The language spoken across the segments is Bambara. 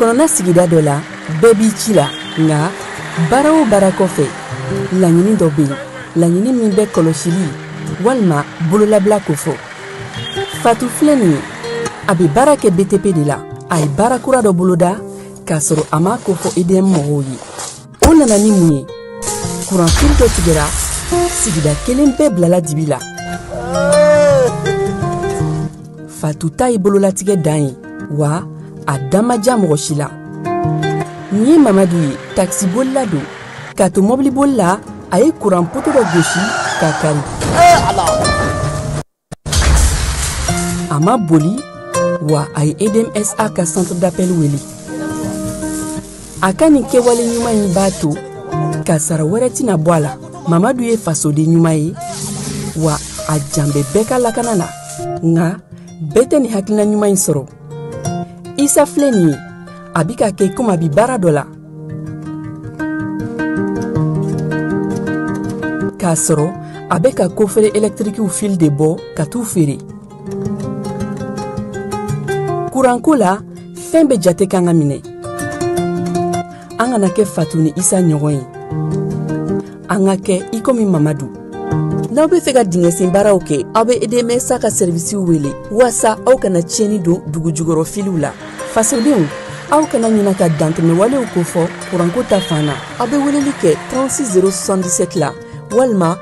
kɔnɔna sigida dɔ la, bɛɛ b'i ci la, nka baara o baara kɔfɛ, laɲini dɔ bɛ yen, laɲini min bɛ kɔlɔsili walima bololabila kofɔ. Fatu filɛ nin ye, a bɛ baara kɛ BTP de la. A ye baara kura dɔ boloda k'a sɔrɔ a m'a kofɔ EDM mɔgɔw ye. O nana ni mun ye? Kuranfili dɔ tigɛra, sigida kelen bɛɛ bilala dibi la. Fatu ta ye bololatigɛ dan ye, wa a da ma diya mɔgɔ si la. Nin ye Mamadu ye, takisibolila don. K'a to mɔbiliboli la, a ye kuran poto dɔ gosi k'a kari. A ma boli, wa a ye EDMSA ka centre d'appel wele. A ka nin kɛwale ɲuman in b'a to kasara wɛrɛ tɛna bɔ a la. Mamadu ye fasoden ɲuman ye, wa a jan bɛ bɛɛ ka lakana la. Nka bɛɛ tɛ nin hakilina ɲuman in sɔrɔ. Isa filɛ nin ye, a bɛ ka kɛ komi a bɛ baara dɔ la, k'a sɔrɔ a bɛ ka kofere ɛlɛtirikiw fil de bɔ ka t'u feere. Kuranko la, fɛn bɛɛ jate kan ka minɛ. An kana kɛ Fatu ni Isa ɲɔgɔn ye, an ka kɛ i komi Mamadu. N'aw bɛ fɛ ka dingɛsen baaraw kɛ, aw bɛ EDMSA ka sɛrivisiw wele waasa aw kana tiɲɛni don dugu jukɔrɔ filiw la. Fasodenw, aw kana ɲina ka dantɛmɛwalew kofɔ kuranko ta fan na. Aw bɛ weleli kɛ 36 077 la walima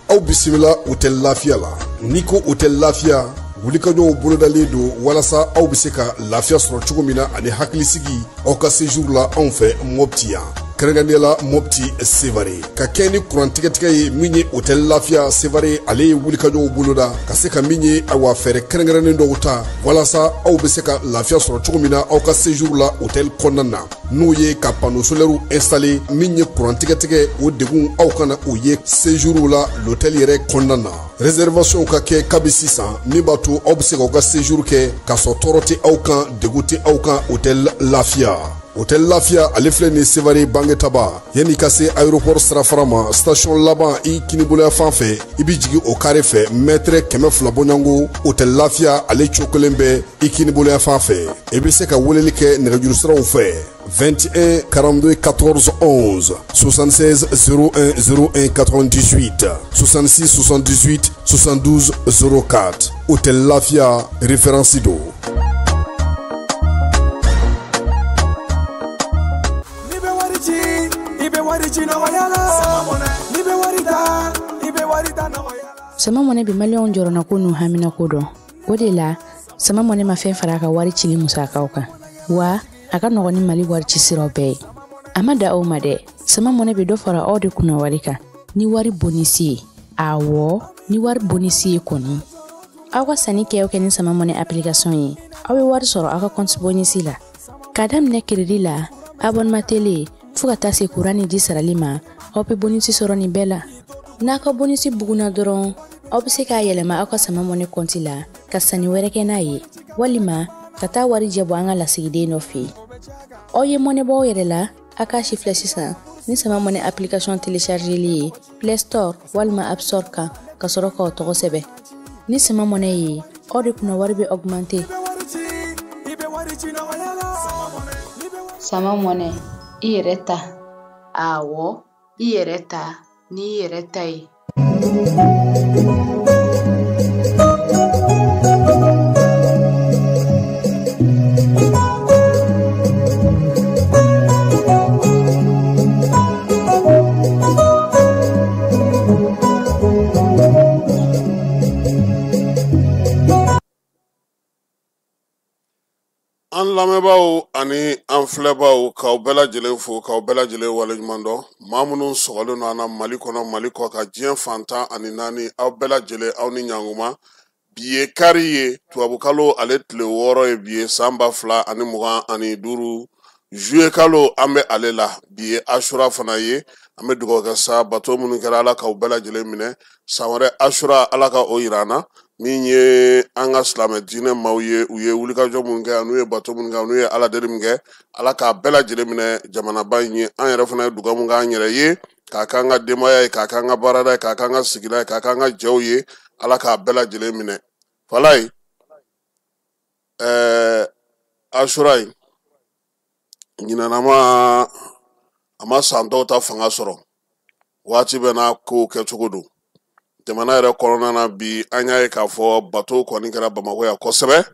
Aw bisimila Hôtel Lafiya la. N'i ko Hôtel Lafiya, wulikajɔw bolodalen don walasa aw bɛ se ka lafiya sɔrɔ cogo min na ani hakilisigi aw ka séjour la anw fɛ Mopti yan, kɛrɛnkɛrɛnnenya la Mopti Sevare. Ka kɛ ni kuran tigɛtigɛ ye min ye, Hôtel Lafiya Sevare ale ye wulikajɔw boloda ka se ka min ye, awa, fɛɛrɛ kɛrɛnkɛrɛnnen dɔw ta walasa aw bɛ se ka lafiya sɔrɔ cogo min na aw ka séjour la hôtel kɔnɔna na, n'o ye ka panneau solaire installé. Min ye kuran tigɛtigɛ, o degun aw kana o ye séjour la l'hôtel yɛrɛ kɔnɔna na. Réservation ka kɛ kabi sisan, min b'a to aw bɛ se k'aw ka séjour kɛ k'a sɔrɔ tɔɔrɔ tɛ aw kan, degun tɛ aw kan. Hôtel Lafiya, Hôtel Lafiya ale filɛ nin Sevare Bangetaba, yanni ka se aéroport sirafara ma, station laban i kiniboloya fan fɛ, i bɛ jigin o carré fɛ, mètre 200 bɔɲɔgɔnko, Hôtel Lafiya ale cogo kelen bɛ i kiniboloya fan fɛ. I bɛ se ka weleli kɛ nɛgɛjuru siraw fɛ: 21 42 14 11, 76 01 01 98, 66 78 72 04. Hôtel Lafia, référence do. N'i bɛ wari ci, i bɛ wari ci nɔgɔya la. N'i bɛ wari ta, i bɛ wari ta nɔgɔya la. Sama Mɔnɛ bɛ maliyɛnw jɔrɔnako n'u haminako dɔn. O de la, Sama Mɔnɛ ma fɛn fara a ka wari cili musakaw kan, wa a ka nɔgɔn ni Mali wari ci siraw bɛɛ ye. A ma da aw ma dɛ, Sama Mɔnɛ bɛ dɔ fara aw de kunna wari kan ni wari bonisi ye. Awɔ, ni wari bonisi ye kɔni, aw ka sanni kɛ o kɛ ni Sama Mɔnɛ application ye, aw bɛ wari sɔrɔ aw ka compte bonisi la. K'a daminɛ crédit la, abonnement télé, fo ka taa se kuran ni ji sarali ma, aw bɛ bonisi sɔrɔ nin bɛɛ la. N'a ka bonisi bugunna dɔrɔn, aw bɛ se k'a yɛlɛma aw ka Sama Mɔnɛ kɔnti la ka sanni wɛrɛ kɛ n'a ye, walima ka taa wari jɛ bɔ an ka lasigiden dɔ fɛ yen. Aw ye mɔnɛ bɔ aw yɛrɛ la, a k'a si filɛ sisan ni Sama Mɔnɛ application téléchargeli ye Play Store walima App Store kan, ka sɔrɔ k'aw tɔgɔ sɛbɛn. Ni Sama Mɔnɛ ye, aw de kunna wari bɛ augmenter. I bɛ wari ci, i bɛ wari ci nɔgɔya la. Sama Mɔnɛ, i yɛrɛ ta. Awɔ, i yɛrɛ ta n'i yɛrɛ ta ye. An lamɛnbaaw ani an filɛbaaw, k'aw bɛɛ lajɛlen fo, k'aw bɛɛ lajɛlen waleɲuman dɔn. Maa minnu sɔgɔlen don an na Mali kɔnɔ, Mali kɔ ka diɲɛ fantan ani naani, aw bɛɛ lajɛlen, aw ni ɲankuma. Bi ye kari ye, tubabukalo ale tile 6 ye bi ye, san 2025, juillet kalo an bɛ ale la. Bi ye Asura fana ye. An bɛ dugawu kɛ sa, bato minnu kɛra, Ala k'aw bɛɛ lajɛlen minɛ. San wɛrɛ Asura, Ala ka o yira an na. Min ye an ka silamɛ diinɛ maaw ye, u ye wulikajɔ minnu kɛ, n'u ye bato minnu kɛ, n'u ye Ala deli min kɛ, Ala k'a bɛɛ lajɛlen minɛ jamanaba in ye. An yɛrɛ fana ye dugawu min k'an yɛrɛ ye, k'a k'an ka denbaya ye, k'a k'an ka baarada ye, k'a k'an ka sigida ye, k'a k'an ka jɛw ye, Ala k'a bɛɛ lajɛlen minɛ. Falaye, Asura in ɲinanama a ma san tɔw ta fanga sɔrɔ, waati bɛɛ n'a kow kɛcogo don. Jamana yɛrɛ kɔnɔna na bi, an y'a ye k'a fɔ bato kɔni kɛra Bamakɔ yan kosɛbɛ,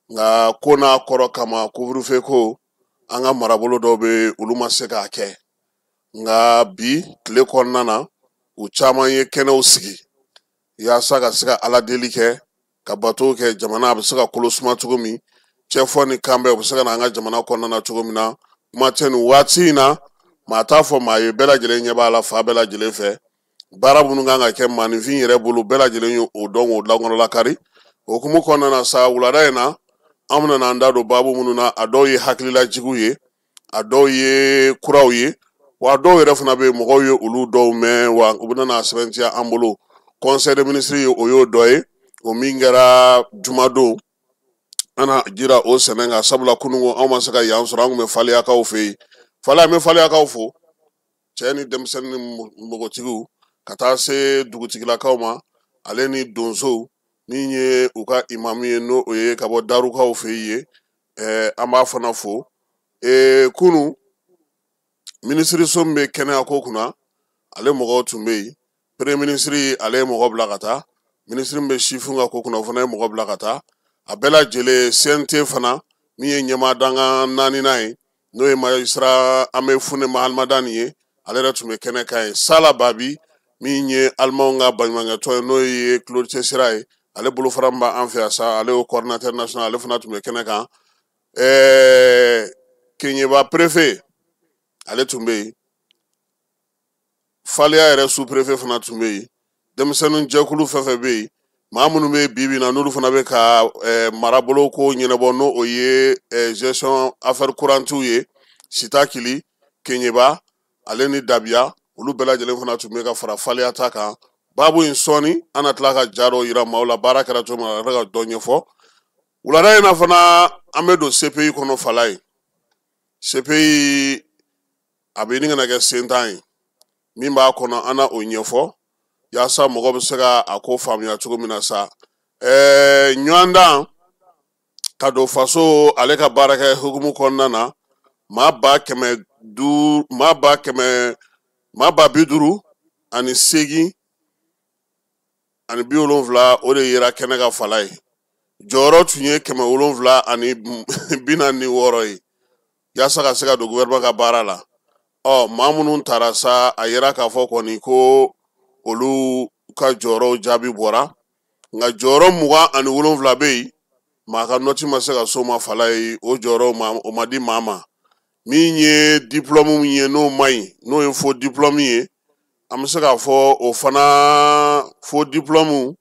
nka ko n'a kɔrɔ kama couvre-feu ko an ka marabolo dɔw bɛ olu ma se k'a kɛ. Nka bi tile kɔnɔna na, u caman ye kɛnɛw sigi yaasa ka se ka ala deli kɛ, ka bato kɛ, jamana a bɛ se ka kolo suma cogo min, cɛfɔ ni kanbɛn u bɛ se ka na an ka jamana kɔnɔna na cogo min na. Kuma tɛ nin waati in na, maa t'a fɔ maa ye, bɛɛ lajɛlen ɲɛ b'a la fa bɛɛ lajɛlen fɛ. Baara minnu kan ka kɛ maaninfin yɛrɛ bolo, bɛɛ lajɛlen ye o dɔn k'o lankɔrɔlakari. O hukumu kɔnɔna na sa, wulada in na an bɛna an da don baabu minnu na, a dɔw ye hakililajigiw ye, a dɔw ye kuraw ye, wa a dɔw yɛrɛ fana bɛ yen mɔgɔw ye olu dɔw mɛn, wa u bɛna n'a sɛbɛntiya an bolo. Conseil des ministres ye o y'o dɔ ye, o min kɛra jumadon, an na jira o sɛnɛ kan, sabula kununko anw ma se ka yan sɔrɔ, an tun bɛ Faliyakaw fɛ yen. Faliya, n bɛ Faliyakaw fo, cɛ ni denmisɛnnin ni npogotigiw, ka taa se dugutigilakaw ma, ale ni donsow, min ye u ka imamu ye, n'o o ye ka bɔ Darukaw fɛ yen, an b'a fana fo. Kunu minisiriso min bɛ kɛnɛya ko kunna, ale mɔgɔw tun bɛ yen. Premier ministre ale ye mɔgɔ bila ka taa, minisiri min bɛ sifin ka ko kunna, o fana ye mɔgɔ bila ka taa. A bɛɛ lajɛlen CNT fana min ye ɲɛmaa dankan naaninan ye, n'o ye magistrat Ame Fune Mahamadani ye, ale yɛrɛ tun bɛ kɛnɛ kan ye. Sala Babi min ye alimanw ka baɲumankɛtɔn ye, n'o ye Claude Cesira ye, ale bolofara min b'an fɛ yan sa, ale y'o coordinateur national, ale fana tun bɛ kɛnɛ kan. Keɲeba préfet ale tun bɛ yen, Faliya yɛrɛ sous préfet fana tun bɛ yen. Denmisɛnnin jɛkulu fɛn fɛn bɛ yen, maa minnu bɛ bi bi in na, n'olu fana bɛ ka marabolo ko ɲɛnabɔ, n'o o ye gestion affaires courantes ye, Sitakili, Keɲeba ale ni Dabiya, olu bɛɛ lajɛlen fana tun bɛ ka fara Faliya ta kan. Baabu in sɔɔni an na tila ka ja dɔw yira maaw la, baara kɛra cogo min na, a ka dɔ ɲɛfɔ. Wulada in na fana an bɛ don CPI kɔnɔ. Falaye, CPI a bɛ ɲini ka na kɛ sentan ye, min b'a kɔnɔ an na o ɲɛfɔ yaasa mɔgɔ bɛ se ka a ko faamuya cogo min na sa. Ɲɔgɔndan ka don faso ale ka baarakɛ hukumu kɔnɔna na, maa 500, maa 100, maa 587, o de yera kɛnɛ ka Falaye. Jɔyɔrɔ tun ye 746 ye yaasa ka se ka don gouvernement ka baara la. Ɔ maa minnu taara sa, a yera k'a fɔ kɔni ko olu ka jɔyɔrɔw jaabi bɔra, nka jɔyɔrɔ 27 bɛ yen, maa ka nɔti ma se ka s'o ma. Falaye, o jɔyɔrɔw ma, o ma di maa ma. Min ye diplôme min ye n'o man ɲi, n'o ye faux diplôme ye, an bɛ se k'a fɔ o fana faux diplôme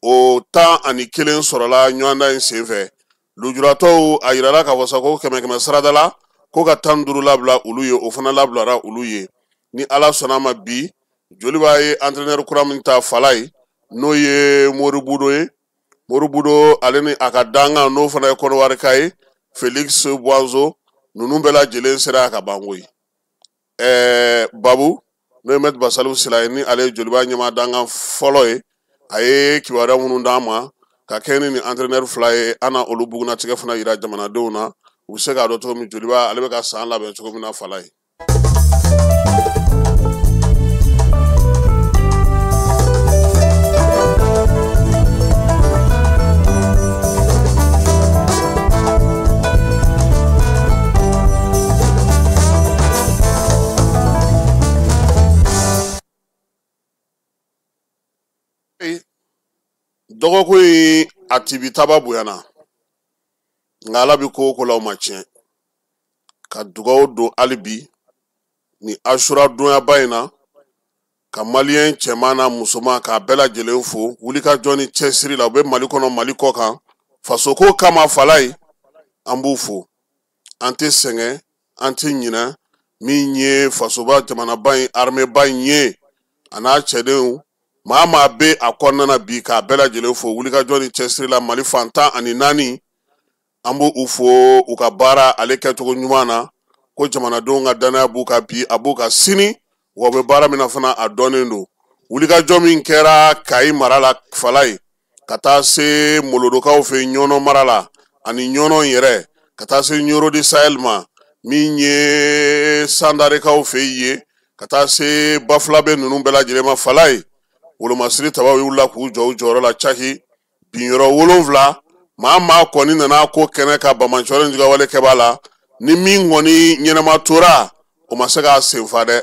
o 11 sɔrɔla ɲɔgɔndan in senfɛ. Lujuratɔw, a yirala k'a fɔ sa ko 100 100 sarada la, ko ka 15 labila olu ye, o fana labilara olu ye. Ni Ala sɔnna a ma, bi Joliba ye entraîneur kura min ta Falaye, n'o ye Moribudo ye. Moribudo ale ni a ka dankan, n'o fana ye Kɔnɔwarika ye, Felix Boanzo, ninnu bɛɛ lajɛlen sera a ka ban koyi. Babu, n'o ye Maître Basalif Sila ye, ni ale ye Joliba ɲɛmaa dankan fɔlɔ ye, a ye kibaruya minnu d'an ma ka kɛ ni nin entraîneur fila ye, an na olu bugunnatigɛ fana yira jamanadenw na, u bɛ se k'a dɔn cogo min Joliba ale bɛ ka san labɛn cogo min na. Falaye. Dɔgɔkun in a tibitaba bonyana, nka Ala bɛ ko o ko la o ma tiɲɛ. Ka dugawu don hali bi ni Asura donyaba in na, ka maliyɛn cɛman n'a musoman k'a bɛɛ lajɛlen fo wulikajɔ ni cɛsiri la, u bɛ Mali kɔnɔ, Mali kɔ kan, fasoko kama. Falaye, an b'u fo, an tɛ sɛgɛn, an tɛ ɲinɛ. Min ye fasoba jamanaba in, armée in ye, a n'a cɛdenw, maa maa bɛ a kɔnɔna na bi, k'a bɛɛ lajɛlen fo wulikajɔ ni cɛsiri la Mali fan 14. An b'u u fo u ka baara ale kɛcogo ɲuman na, ko jamanadenw ka danaya b'u ka bi, a b'u ka sini, wa u bɛ baara min na fana a dɔnnen don. Wulikajɔ min kɛra Kayi mara la, Falaye, Ka taa se Molodokaw fɛ Ɲɔnɔ mara la ani Ɲɔnɔ yɛrɛ, ka taa se Ɲɔrɔ di Sahel ma min ye Sandarekaw fɛ yen, ka taa se Bafulabe ninnu bɛɛ lajɛlen ma. Falaye, wolomasiri tabaw wulila k'u jɔ u jɔyɔrɔ la caki binyɔrɔ 7. Maa kɔni nana ko kɛnɛ ka bamancɔrɔ jugawale kɛbaa la, ni min kɔni ɲɛnama tora, o ma se k'a senfa dɛ.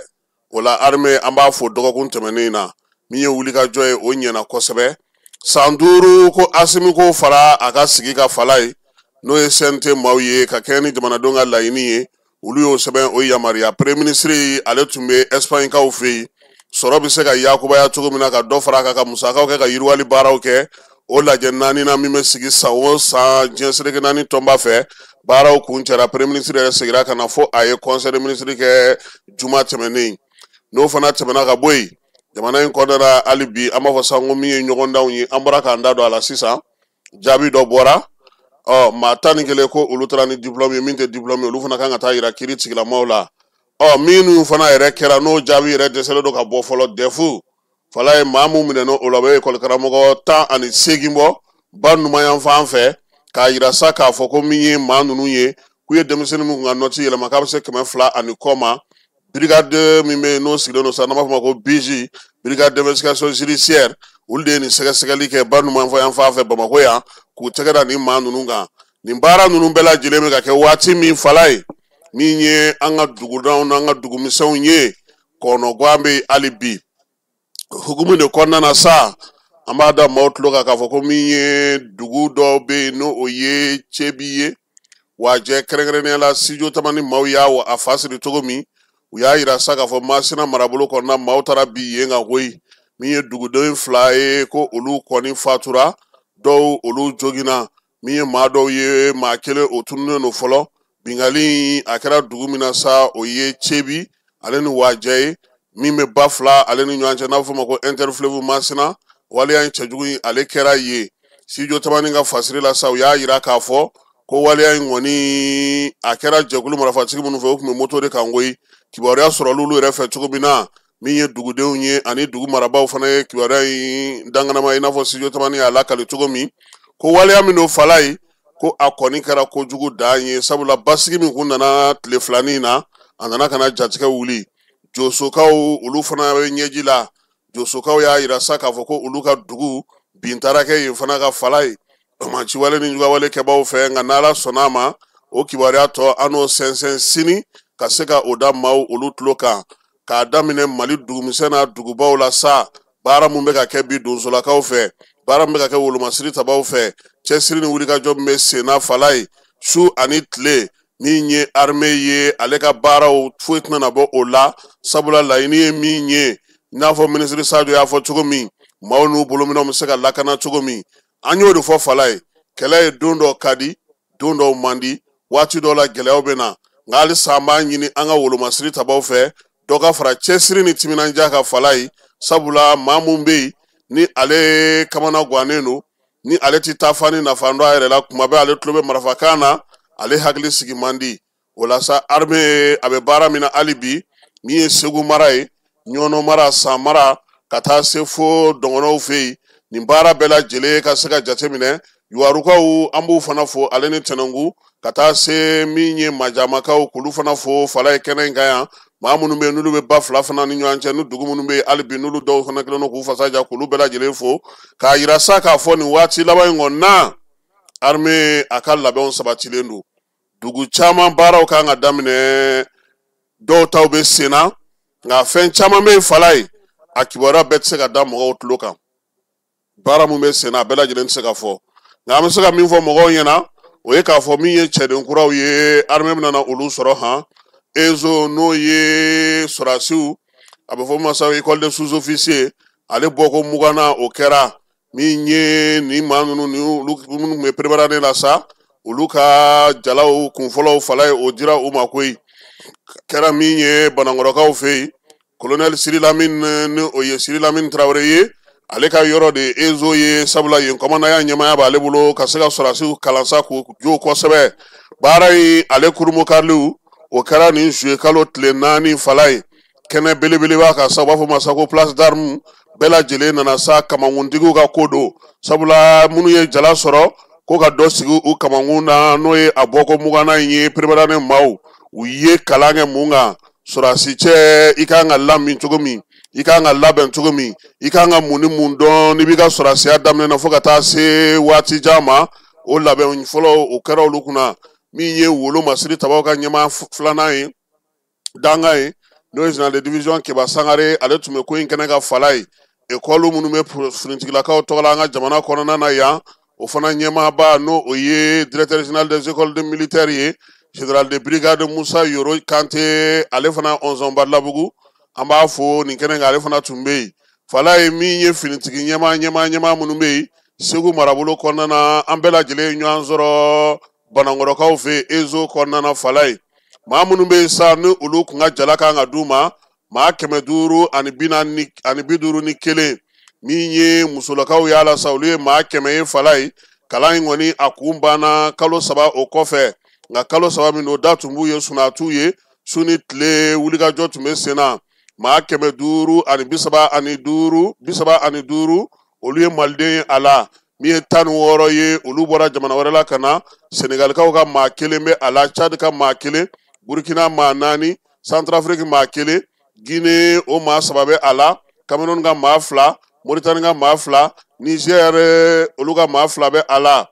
O la armée, an b'a fɔ dɔgɔkun tɛmɛnen na, min ye wulikajɔ ye, o ɲɛna kosɛbɛ. San 5 ko Asimi ko fara a ka sigi ka Falaye, n'o ye CNT maaw ye, ka kɛɲɛ ni jamanadenw ka laɲini ye, olu y'o sɛbɛn o yamaruya. Premier ministre ale tun bɛ Espagne kaw fɛ yen, sɔrɔ bɛ se ka yakubaya cogo min na, ka dɔ fara a kan, ka musakaw kɛ, ka yiriwali baaraw kɛ. O lajɛ 4 na min bɛ sigi san o san diɲɛ seleke 4 tɔnba fɛ, baaraw kun cɛra. Premier ministre yɛrɛ seginna ka na fo a ye conseil des ministres kɛ juma tɛmɛnen. N'o fana tɛmɛna ka bɔ yen, jamana in kɔnɔna la hali bi, an b'a fɔ sa ko min ye ɲɔgɔndanw ye, an bɔra k'an da don a la sisan, jaabi dɔ bɔra. Ɔ maa 11 ko olu taara ni diplôme ye, min tɛ diplôme ye, olu fana kan ka taa yira kiiri tigilamaaw la. Ɔ minnu fana yɛrɛ kɛra, n'o jaabi yɛrɛ dɛsɛlen don ka bɔ fɔlɔ, DEF Falaye, maa mun minɛna o la, o bɛ ekɔli karamɔgɔ 18 bɔ ba numan fan fɛ, k'a yira sa k'a fɔ ko min ye maa ninnu ye, k'u ye denmisɛnnin min kun ka nɔti yɛlɛma k'a bɛ se 200 ani kɔ ma. Brigade min bɛ yen n'o sigilen don sa, n'an b'a fɔ o ma ko BIJ, brigade d'investigation judiciaire, olu de ye nin sɛgɛsɛgɛli kɛ ba numan fan fɛ Bamakɔ yan, k'u tɛgɛ da nin maa ninnu kan. Nin baara ninnu bɛɛ lajɛlen bɛ ka kɛ waati min, Falaye, min ye an ka dugudaw n'an ka dugumisɛnw ye, kɔnɔguwan bɛ hali bi. Hukumu de kɔnɔna na sa, an b'a da maaw tulo kan k'a fɔ ko min ye dugu dɔw bɛ yen, n'o o ye Cebi ye, Wajɛ kɛrɛnkɛrɛnnenya la, Studio Tamani maaw y'a a fa siri cogo min, u y'a yira sa k'a fɔ Masina marabolo kɔnɔna maaw taara bi yen kan koyi. Min ye duguden 2 ye, ko olu kɔni fatura, dɔw olu joginna. Min ye maa dɔw ye, maa kelen o tununnen don fɔlɔ. Bingali a kɛra dugu min na sa, o ye Cebi ale ni Wajɛ ye, min bɛ ba fila ale ni ɲɔgɔn cɛ, n'a bɛ fɔ o ma ko interfleuve Masina. Waleya in cɛjugu in ale kɛra yen. Studio Tamani ka fasiri la sa, u y'a yira k'a fɔ ko waleya in kɔni a kɛra jɛkulu marifatigi minnu fɛ, o tun bɛ moto de kan koyi. Kibaruya sɔrɔla olu yɛrɛ fɛ cogo min na, min ye dugudenw ye ani dugu marabaaw fana ye kibaruya in danganama, i n'a fɔ Studio Tamani y'a lakali cogo min, ko waleya min don Falaye, ko a kɔni kɛra kojugu dan ye, sabula basigi min kun nana tile filanin na, a nana ka na jatigɛ wuli. Josokaw olu fana bɛ ɲɛji la. Josokaw y'a yira sa k'a fɔ ko olu ka dugu bin taara kɛ yen fana ka Falaye banbanciwale ni jugawale kɛbaaw fɛ. Nka n'Ala sɔnna a ma, o kibaruya tɔ an n'o sɛnsɛn sini ka se ka o da maaw olu tulo kan. K'a daminɛ Mali dugumisɛn n'a dugubaw la sa, baara mun bɛ ka kɛ bi donsolakaw fɛ, baara min bɛ ka kɛ wolomasiri tabaw fɛ, cɛsiri ni wulikajɔ min bɛ sen na Falaye su ani tile, min ye armée ye, ale ka baaraw foyi tɛna na bɔ o la, sabula laɲini ye min ye, i n'a fɔ minisiri Sadio y'a fɔ cogo min, maaw n'u bolominɛnw bɛ se ka lakana cogo min. An y'o de fɔ Falaye, kɛlɛ ye don dɔ ka di, don dɔw man di, waati dɔw la gɛlɛyaw bɛ na. Nka halisa an b'a ɲini an ka wolomasiri tabaw fɛ, dɔ ka fara cɛsiri ni timinandiya kan Falaye, sabula maa mun bɛ yen ni ale kamana gannen don, ni ale tɛ taa fa ni nafa dɔn a yɛrɛ la, kuma bɛɛ ale tulo bɛ marifakan na, ale hakili sigi man di. O la sa, armée a bɛ baara min na hali bi, min ye Segu mara ye, Ɲɔnɔ mara, San mara, ka taa se fo Dɔngɔnɔw fɛ yen, nin baara bɛɛ lajɛlen ka se ka jateminɛ. Yuwarukaw an b'u fana fo, ale ni Tɛnɛnku, ka taa se min ye Majamakaw, k'olu fana fo Falaye kɛnɛ in kan yan. Maa minnu bɛ yen n'olu bɛ ba fila fana ni ɲɔgɔn cɛ, ni dugu minnu bɛ yen hali bi, n'olu dɔw fana kɛlen don k'u fasa ja, k'olu bɛɛ lajɛlen fo, k'a yira sa k'a fɔ nin waati laban in kɔni na, armée a ka labɛnw sabatilen don. Dugu caman baaraw kan ka daminɛ, dɔw taw bɛ sen na, nka fɛn caman bɛ yen Falaye, a kibaruya bɛɛ tɛ se ka da mɔgɔw tulo kan. Baara mun bɛ sen na, a bɛɛ lajɛlen tɛ se ka fɔ, nka an bɛ se ka min fɔ mɔgɔw ɲɛna, o ye k'a fɔ min ye cɛden kuraw ye, armée bɛna na olu sɔrɔ han. Ezo n'o ye sɔrɔdasiw, a bɛ fɔ min ma sa école de sous-officier, ale bɔko 20 na o kɛra. Min ye nin maa ninnu ni olu minnu tun bɛ préparer la sa, olu ka jalaw kunfɔlɔw Falaye o dira u ma koyi. Kɛra min ye Banankɔrɔkaw fɛ yen, colonel Siri Lamine, ni o ye Siri Lamine Tarawele ye, ale ka yɔrɔ de ye Ezo ye, sabula yen kɔmandanya ɲɛmaaya b'ale bolo ka se ka sɔrɔdasiw kalan sa k'u jo kosɛbɛ. Baara in ale kurunbonkariliw o kɛra nin juillet kalo tile 4 Falaye, kɛnɛ belebeleba kan sa, u b'a fɔ ma sa ko place d'armes. Bɛɛ lajɛlen nana sa kamankuntigiw ka ko don, sabula minnu ye jala sɔrɔ ko ka dɔ sigi u kamankun na, n'o ye a bɔko muganna in ye. Première année maaw, u ye kalan kɛ mun kan? Sɔrɔdasi cɛ, i kan ka lamin cogo min, i kan ka labɛn cogo min, i kan ka mun ni mun dɔn n'i b'i ka sɔrɔdasiya daminɛ na fo ka taa se waati jan ma. O labɛn fɔlɔ o kɛra olu kunna. Min ye wolomasiri tabaw ka ɲɛmaa filanan ye, dankan ye, n'o ye général de division Keba Sangare, ale tun bɛ ko in kɛnɛ ka fala ye. Ekɔli minnu bɛ finitigilakaw tɔgɔ la an ka jamana kɔnɔna na yan, o fana ɲɛmaaba, n'o o ye directeur général des écoles de militaires ye, général de brigade Musa Yoro Kante, ale fana ɔnzɔn Badalabugu, an b'a fo nin kɛnɛ kan, ale fana tun bɛ yen. Fala ye min ye finitigi ɲɛmaa ɲɛmaa ɲɛmaa minnu bɛ yen Segu marabolo kɔnɔna na, an bɛɛ lajɛlen ye ɲɔgɔn sɔrɔ Banankɔrɔkaw fɛ Ezo kɔnɔna na. Fala ye maa minnu bɛ yen sa, ni olu kun ka jala kan ka d'u ma, maa 551, min ye musolakaw y'a la sa, olu ye maa 100 ye. Fala ye kalan in kɔni a kun banna kalo 3 o kɔfɛ, nka kalo 3 min don, da tun b'u ye, sunaa t'u ye, su ni tile wulikajɔ tun bɛ sen na. Maa 535, 35, olu ye maliden ye a la. Min ye 16 ye, olu bɔra jamana wɛrɛ la ka na. Senegalikaw ka maa 1 bɛ a la, Tchad ka maa 1, Burkina maa 4, Centrafrique maa 1, Guinée o maa 3 bɛ a la, Cameroun ka maa 2, Mauritanie ka maa 2, Niger olu ka maa 2 bɛ a la.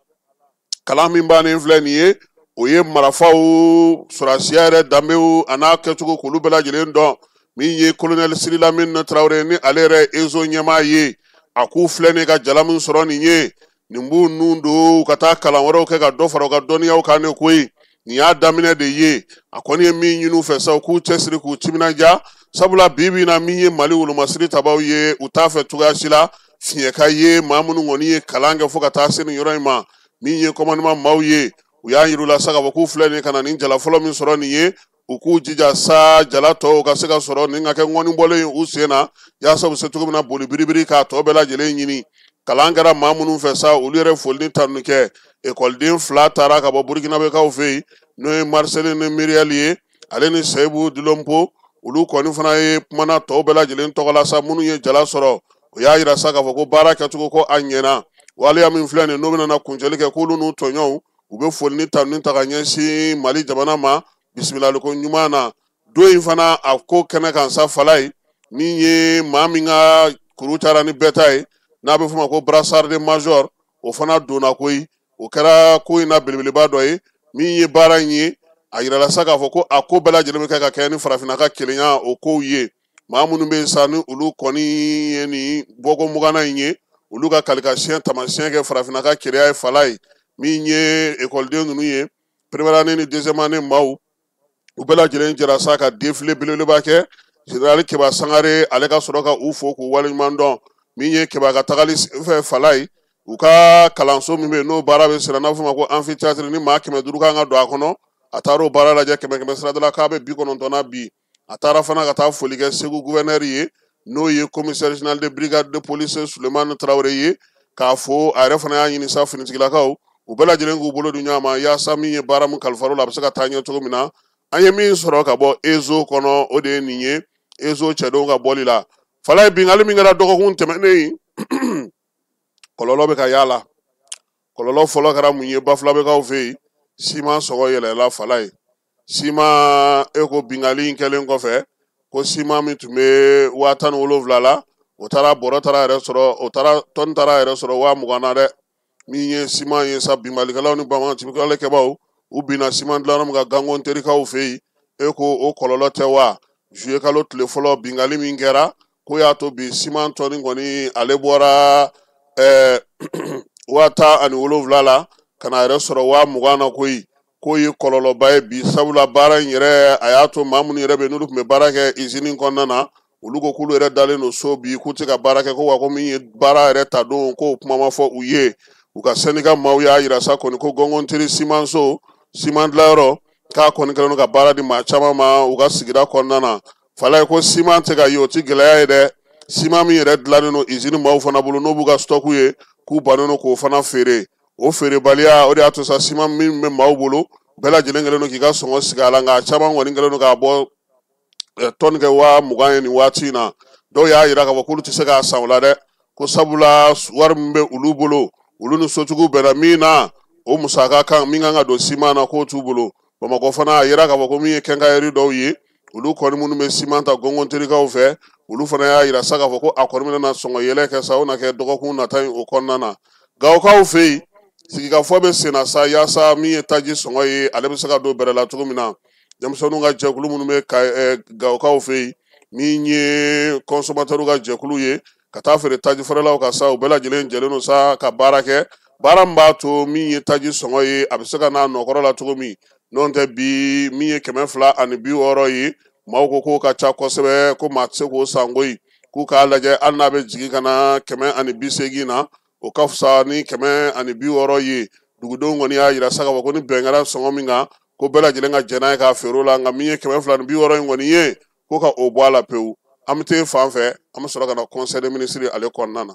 Kalan min bannen filɛ nin ye, o ye marifaw, sɔrɔdasiya yɛrɛ danbew a n'a kɛcogo k'olu bɛɛ lajɛlen dɔn. Min ye colonel Siri Lamine Traoré, ni ale yɛrɛ Ezo ɲɛmaa ye, a k'u filɛ nin ka jala min sɔrɔ nin ye, nin b'u nun don ka taa kalan wɛrɛw kɛ ka dɔ fara u ka dɔnniyaw kan ne koyi. Nin y'a daminɛ de ye. A kɔni ye min ɲini u fɛ sa, u k'u cɛsiri k'u timinandiya, sabula bi bi in na, min ye Mali wolomasiri tabaw ye, u t'a fɛ cogoya si la fiɲɛ ka ye maa minnu kɔni ye kalan kɛ fo ka taa se nin yɔrɔ in ma. Min ye commandement maaw ye, u y'a yir'u la sa k'a fɔ k'u filɛ nin ka na nin jala fɔlɔ min sɔrɔ nin ye, u k'u jija sa jala tɔw ka se ka sɔrɔ nin ka kɛ ŋɔni bɔlen ye u sen na, yaasa u bɛ se cogo min na boli biribiri k'a tɔ bɛɛ lajɛlen ɲini. Kalan kɛra maa minnu fɛ sa, olu yɛrɛ foli ni tanu kɛ. Ekɔliden 2 taara ka bɔ Burkinabekaw fɛ yen, n'o ye Marcelin ni Muriel ye, ale ni Seyibu Dilonpo, olu kɔni fana ye kumana tɔw bɛɛ lajɛlen tɔgɔ la sa. Minnu ye jala sɔrɔ, o y'a yira sa k'a fɔ ko baara kɛcogo ko a ɲɛna. Waleya min filɛ nin, n'o bɛna na kuncɛli kɛ, k'olu n'u tɔɲɔgɔnw u bɛ foli ni tanu ta ka ɲɛsin Mali jamana ma bisimilaliko ɲuman na. Don in fana a ko kɛnɛ kan sa, fala ye min ye maa min ka kuru cayara ni bɛɛ ta ye, n'a bɛ f'o ma ko brassard de major, o fana donna koyi. O kɛra ko in na belebeleba dɔ ye. Min ye baara in ye, a yirala sa k'a fɔ ko a ko bɛɛ lajɛlen bɛ kɛ ka kɛ ni farafinna ka kelenya o kow ye. Maa minnu bɛ yen sa, ni olu kɔni ye nin bɔko muganna in ye, olu ka kalikasiyɛn taamasiyɛn kɛ farafinna ka kelenya ye. Fala ye min ye ekɔliden ninnu ye, première année ni deuxième année maaw, u bɛɛ lajɛlen jɛra sa ka défilé belebeleba kɛ. Général Keba Sangare ale ka sɔrɔ ka u fo k'u waleɲuman dɔn. Min ye Keba ka tagali fɛ, fala ye u ka kalanso min bɛ yen, n'o baara bɛ senna, n'a bɛ f'o ma ko amphithéâtre, ni maa 500 kan ka don a kɔnɔ, a taara o baara lajɛ 100 sirada la k'a bɛ 90 na bi. A taara fana ka taa foli kɛ Segu gouverneur ye, n'o ye commissaire général de brigade de police Sulemani Traoré ye, k'a fo. A yɛrɛ fana y'a ɲini sa finitigilakaw u bɛɛ lajɛlen k'u bolo di ɲɔgɔn ma, yaasa min ye baara min kalifa la, a bɛ se ka taa ɲɛ cogo min na. An ye min sɔrɔ ka bɔ Ezo kɔnɔ, o de ye nin ye, Ezo cɛdenw ka bɔli la. Fala ye bingali min kɛra dɔgɔkun tɛmɛnen in, kɔlɔlɔ bɛ ka y'a la. Kɔlɔlɔ fɔlɔ kɛra mun ye? Bafulabɛkaw fɛ yen, siman sɔngɔ yɛlɛla. Fala ye siman, e ko bingali in kɛlen kɔfɛ, ko siman min tun bɛ 17,000 la, o taara bɔrɔ taara yɛrɛ sɔrɔ, o taara tɔni taara yɛrɛ sɔrɔ 20,000 na dɛ. Min ye siman ye sa, binbalikɛlaw ni banbaganciwalekɛbaw u binna siman dilanyɔrɔ min kan Gango terikaw fɛ yen, e ko o kɔlɔlɔ tɛ wa? Juillet kalo tile fɔlɔ bingali min kɛra, ko y'a to bi siman tɔni kɔni ale bɔra 17,000 la ka na yɛrɛ sɔrɔ 20,000 na koyi. K'o ye kɔlɔlɔba ye bi, sabula baara in yɛrɛ a y'a to maa minnu yɛrɛ bɛ yen, n'olu tun bɛ baara kɛ izini kɔnɔna na, olu ko k'olu yɛrɛ dalen don so bi, k'u tɛ ka baara kɛ, ko wa ko min ye baara yɛrɛ ta don, k'o kuma ma fɔ u ye. U ka syndicat maaw y'a yira sa kɔni ko Gɔngɔnteri simanso siman dilanyɔrɔ k'a kɔni kɛlen don ka baara di maa caman ma u ka sigida kɔnɔna na. Fala ye ko siman tɛ ka ye, o ti gɛlɛya ye dɛ. Siman min yɛrɛ dilannen don izini maaw fana bolo, n'o b'u ka stock ye, k'u bannen don k'o fana feere. O feerebaliya o de y'a to sa siman min bɛ maaw bolo, bɛɛ lajɛlen kɛlen don k'i ka sɔngɔ sigi a la, nka a caman kɔni kɛlen don k'a bɔ tɔni kɛ 20,000 ye nin waati in na. Dɔw y'a yira k'a fɔ k'olu tɛ se k'a san o la dɛ, ko sabula wari min bɛ olu bolo, olu ni sotigiw bɛnna min na, o musaka kan min kan ka don siman na, k'o t'u bolo. Bamakɔ fana, a yira k'a fɔ ko min ye quincaillerie dɔw ye, olu kɔni minnu bɛ siman ta gɔngɔnterikaw fɛ, olu fana y'a yira sa k'a fɔ ko a kɔni bɛna na sɔngɔ yɛlɛ kɛ sa, o na kɛ dɔgɔkun nata in o kɔnɔna na. Gawokaw fɛ yen, sigikafɔ bɛ senna sa yaasa min ye taji sɔngɔ ye, ale bɛ se ka don bɛrɛ la cogo min na. Denmisɛnninw ka jɛkulu minnu bɛ gawokaw fɛ yen, min ye consommateur ka jɛkulu ye, ka taa feere taji feerelaw ka sa, u bɛɛ lajɛlen jɛlen don sa ka baara kɛ, baara min b'a to min ye taji sɔngɔ ye, a bɛ se ka n'a nɔkɔrɔ la cogo min. N'o tɛ bi min ye 260 ye, maaw ko k'o ka ca kosɛbɛ, ko maa tɛ se k'o san koyi, k'u k'a lajɛ hali n'a bɛ jigin ka na 180 na, o ka fisa ni 160 ye. Dugudenw kɔni y'a yira sa k'a fɔ ko ni bɛn kɛra sɔngɔ min kan, ko bɛɛ lajɛlen ka jɛn n'a ye k'a feere o la, nka min ye 260 in kɔni ye, ko ka o bɔ a la pewu. An bɛ taa fan fɛ, an bɛ sɔrɔ ka na conseil des ministres ale kɔnɔna na.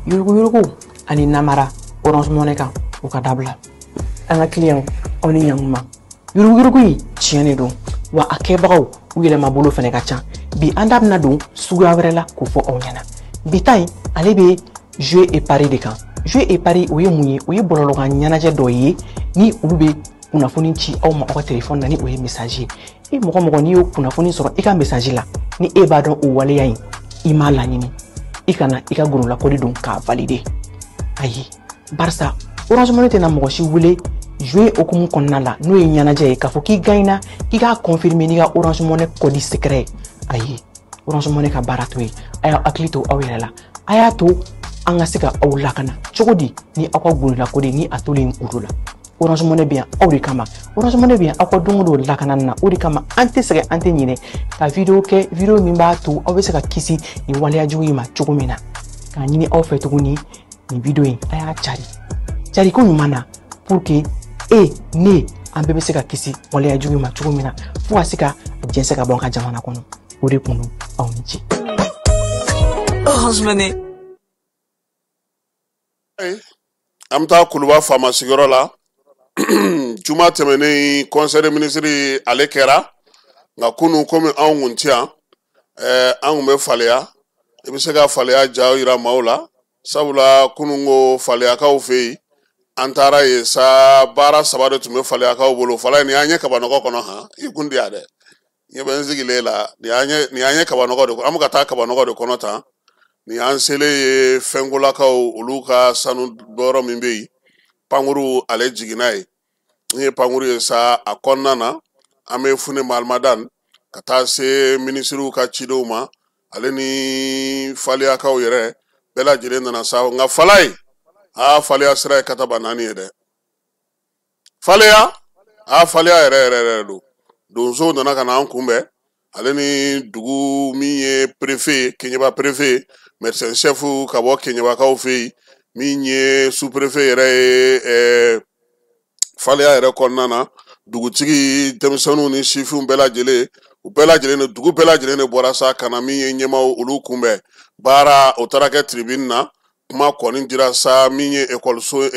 Yuruguyurugu ani namara Orange Money kan, u ka dabila. An ka client, aw ni ɲankuma. Yuruguyurugu in tiɲɛ de don wa, a kɛbagaw u yɛlɛma bolo fɛnɛ ka ca. Bi an da bɛna don suguya wɛrɛ la k'o fɔ aw ɲɛna. Bi ta in, ale bɛ jeu et pari de kan. Jeu et pari, o ye mun ye? O ye bɔlɔlɔkan ɲɛnajɛ dɔ ye ni olu bɛ kunnafoni ci aw ma aw ka telefɔni na, ni o ye message ye. E mɔgɔ mɔgɔ, n'i y'o kunnafoni sɔrɔ i ka message la, ni e b'a dɔn o waleya in i m'a laɲini, i kana i ka gololakɔli don k'a valider. Ayi, barisa Orange Money tɛna mɔgɔ si wele jeu hukumu kɔnɔna la, n'o ye ɲɛnajɛ ye, k'a fɔ k'i gagnera, k'i k'a confirmer n'i ka Orange Money code secret ye. Ayi, Orange Money ka baara to ye. A y'aw hakili to aw yɛrɛ la, a y'a to an ka se ka aw lakana cogo di ni aw ka gololakɔli ni a tolen kudo la. Orange Money bɛ yan aw de kama. Orange Money bɛ yan aw ka don o don lakanani na. O de kama an tɛ sɛgɛn, an tɛ ɲinɛ ka vidéo kɛ, vidéo min b'a to aw bɛ se ka kisi nin waleya jugu in ma cogo min na. K'a ɲini aw fɛ tuguni, nin vidéo in, a y'a cari cari ko ɲuman na, pour que e ne an bɛɛ bɛ se ka kisi waleya jugu in ma cogo min na, fo ka se ka jɛnsɛn ka bɔ an ka jamana kɔnɔ. O de kun don. Aw ni ce. Orange Money. An bɛ taa Kuluba faama sigiyɔrɔ la. Juma tɛmɛnen, conseil des ministres ale kɛra, nka kunun komi anw kun ti yan, an kun bɛ Faleya. I bɛ se ka Faleya ja yira maaw la, sabula kunun ko Faleyakaw fɛ yen, an taara yen sa, baara saba de tun bɛ Faleyakaw bolo. Fala, nin y'an ye kabanɔgɔ kɔnɔ han, i kun di yan dɛ, ɲɛ bɛ n sigilen la, nin y'an ye kabanɔgɔ de, an bɛ ka taa kabanɔgɔ de kɔnɔ tan. Nin y'an selen ye Fɛnkolakaw olu ka sanu bɔyɔrɔ min bɛ yen, pankuru ale jiginna yen. N ye pankuru ye sa, a kɔnɔna na an bɛ Fune Mahamadan ka taa se minisiriw ka cidenw ma, ale ni Faleyakaw yɛrɛ bɛɛ lajɛlen nana sa. Nka fala ye, aa, Faleya sira ye kataba naani ye dɛ. Faleya, aa, Faleya yɛrɛ yɛrɛ yɛrɛ don. Donsow nana ka na an kunbɛn, ale ni dugu min ye préfet, Keɲeba préfet, médecin chef ka bɔ Keɲebakaw fɛ yen, min ye sous préfet yɛrɛ ye Faleya yɛrɛ kɔnɔna na, dugutigi, denmisɛnninw ni sifinw bɛɛ lajɛlen, u bɛɛ lajɛlen de, dugu bɛɛ lajɛlen de bɔra sa ka na min ye ɲɛmaaw olu kunbɛn. Baara o taara kɛ tribune na, kuma kɔni dira sa min ye ekɔliso,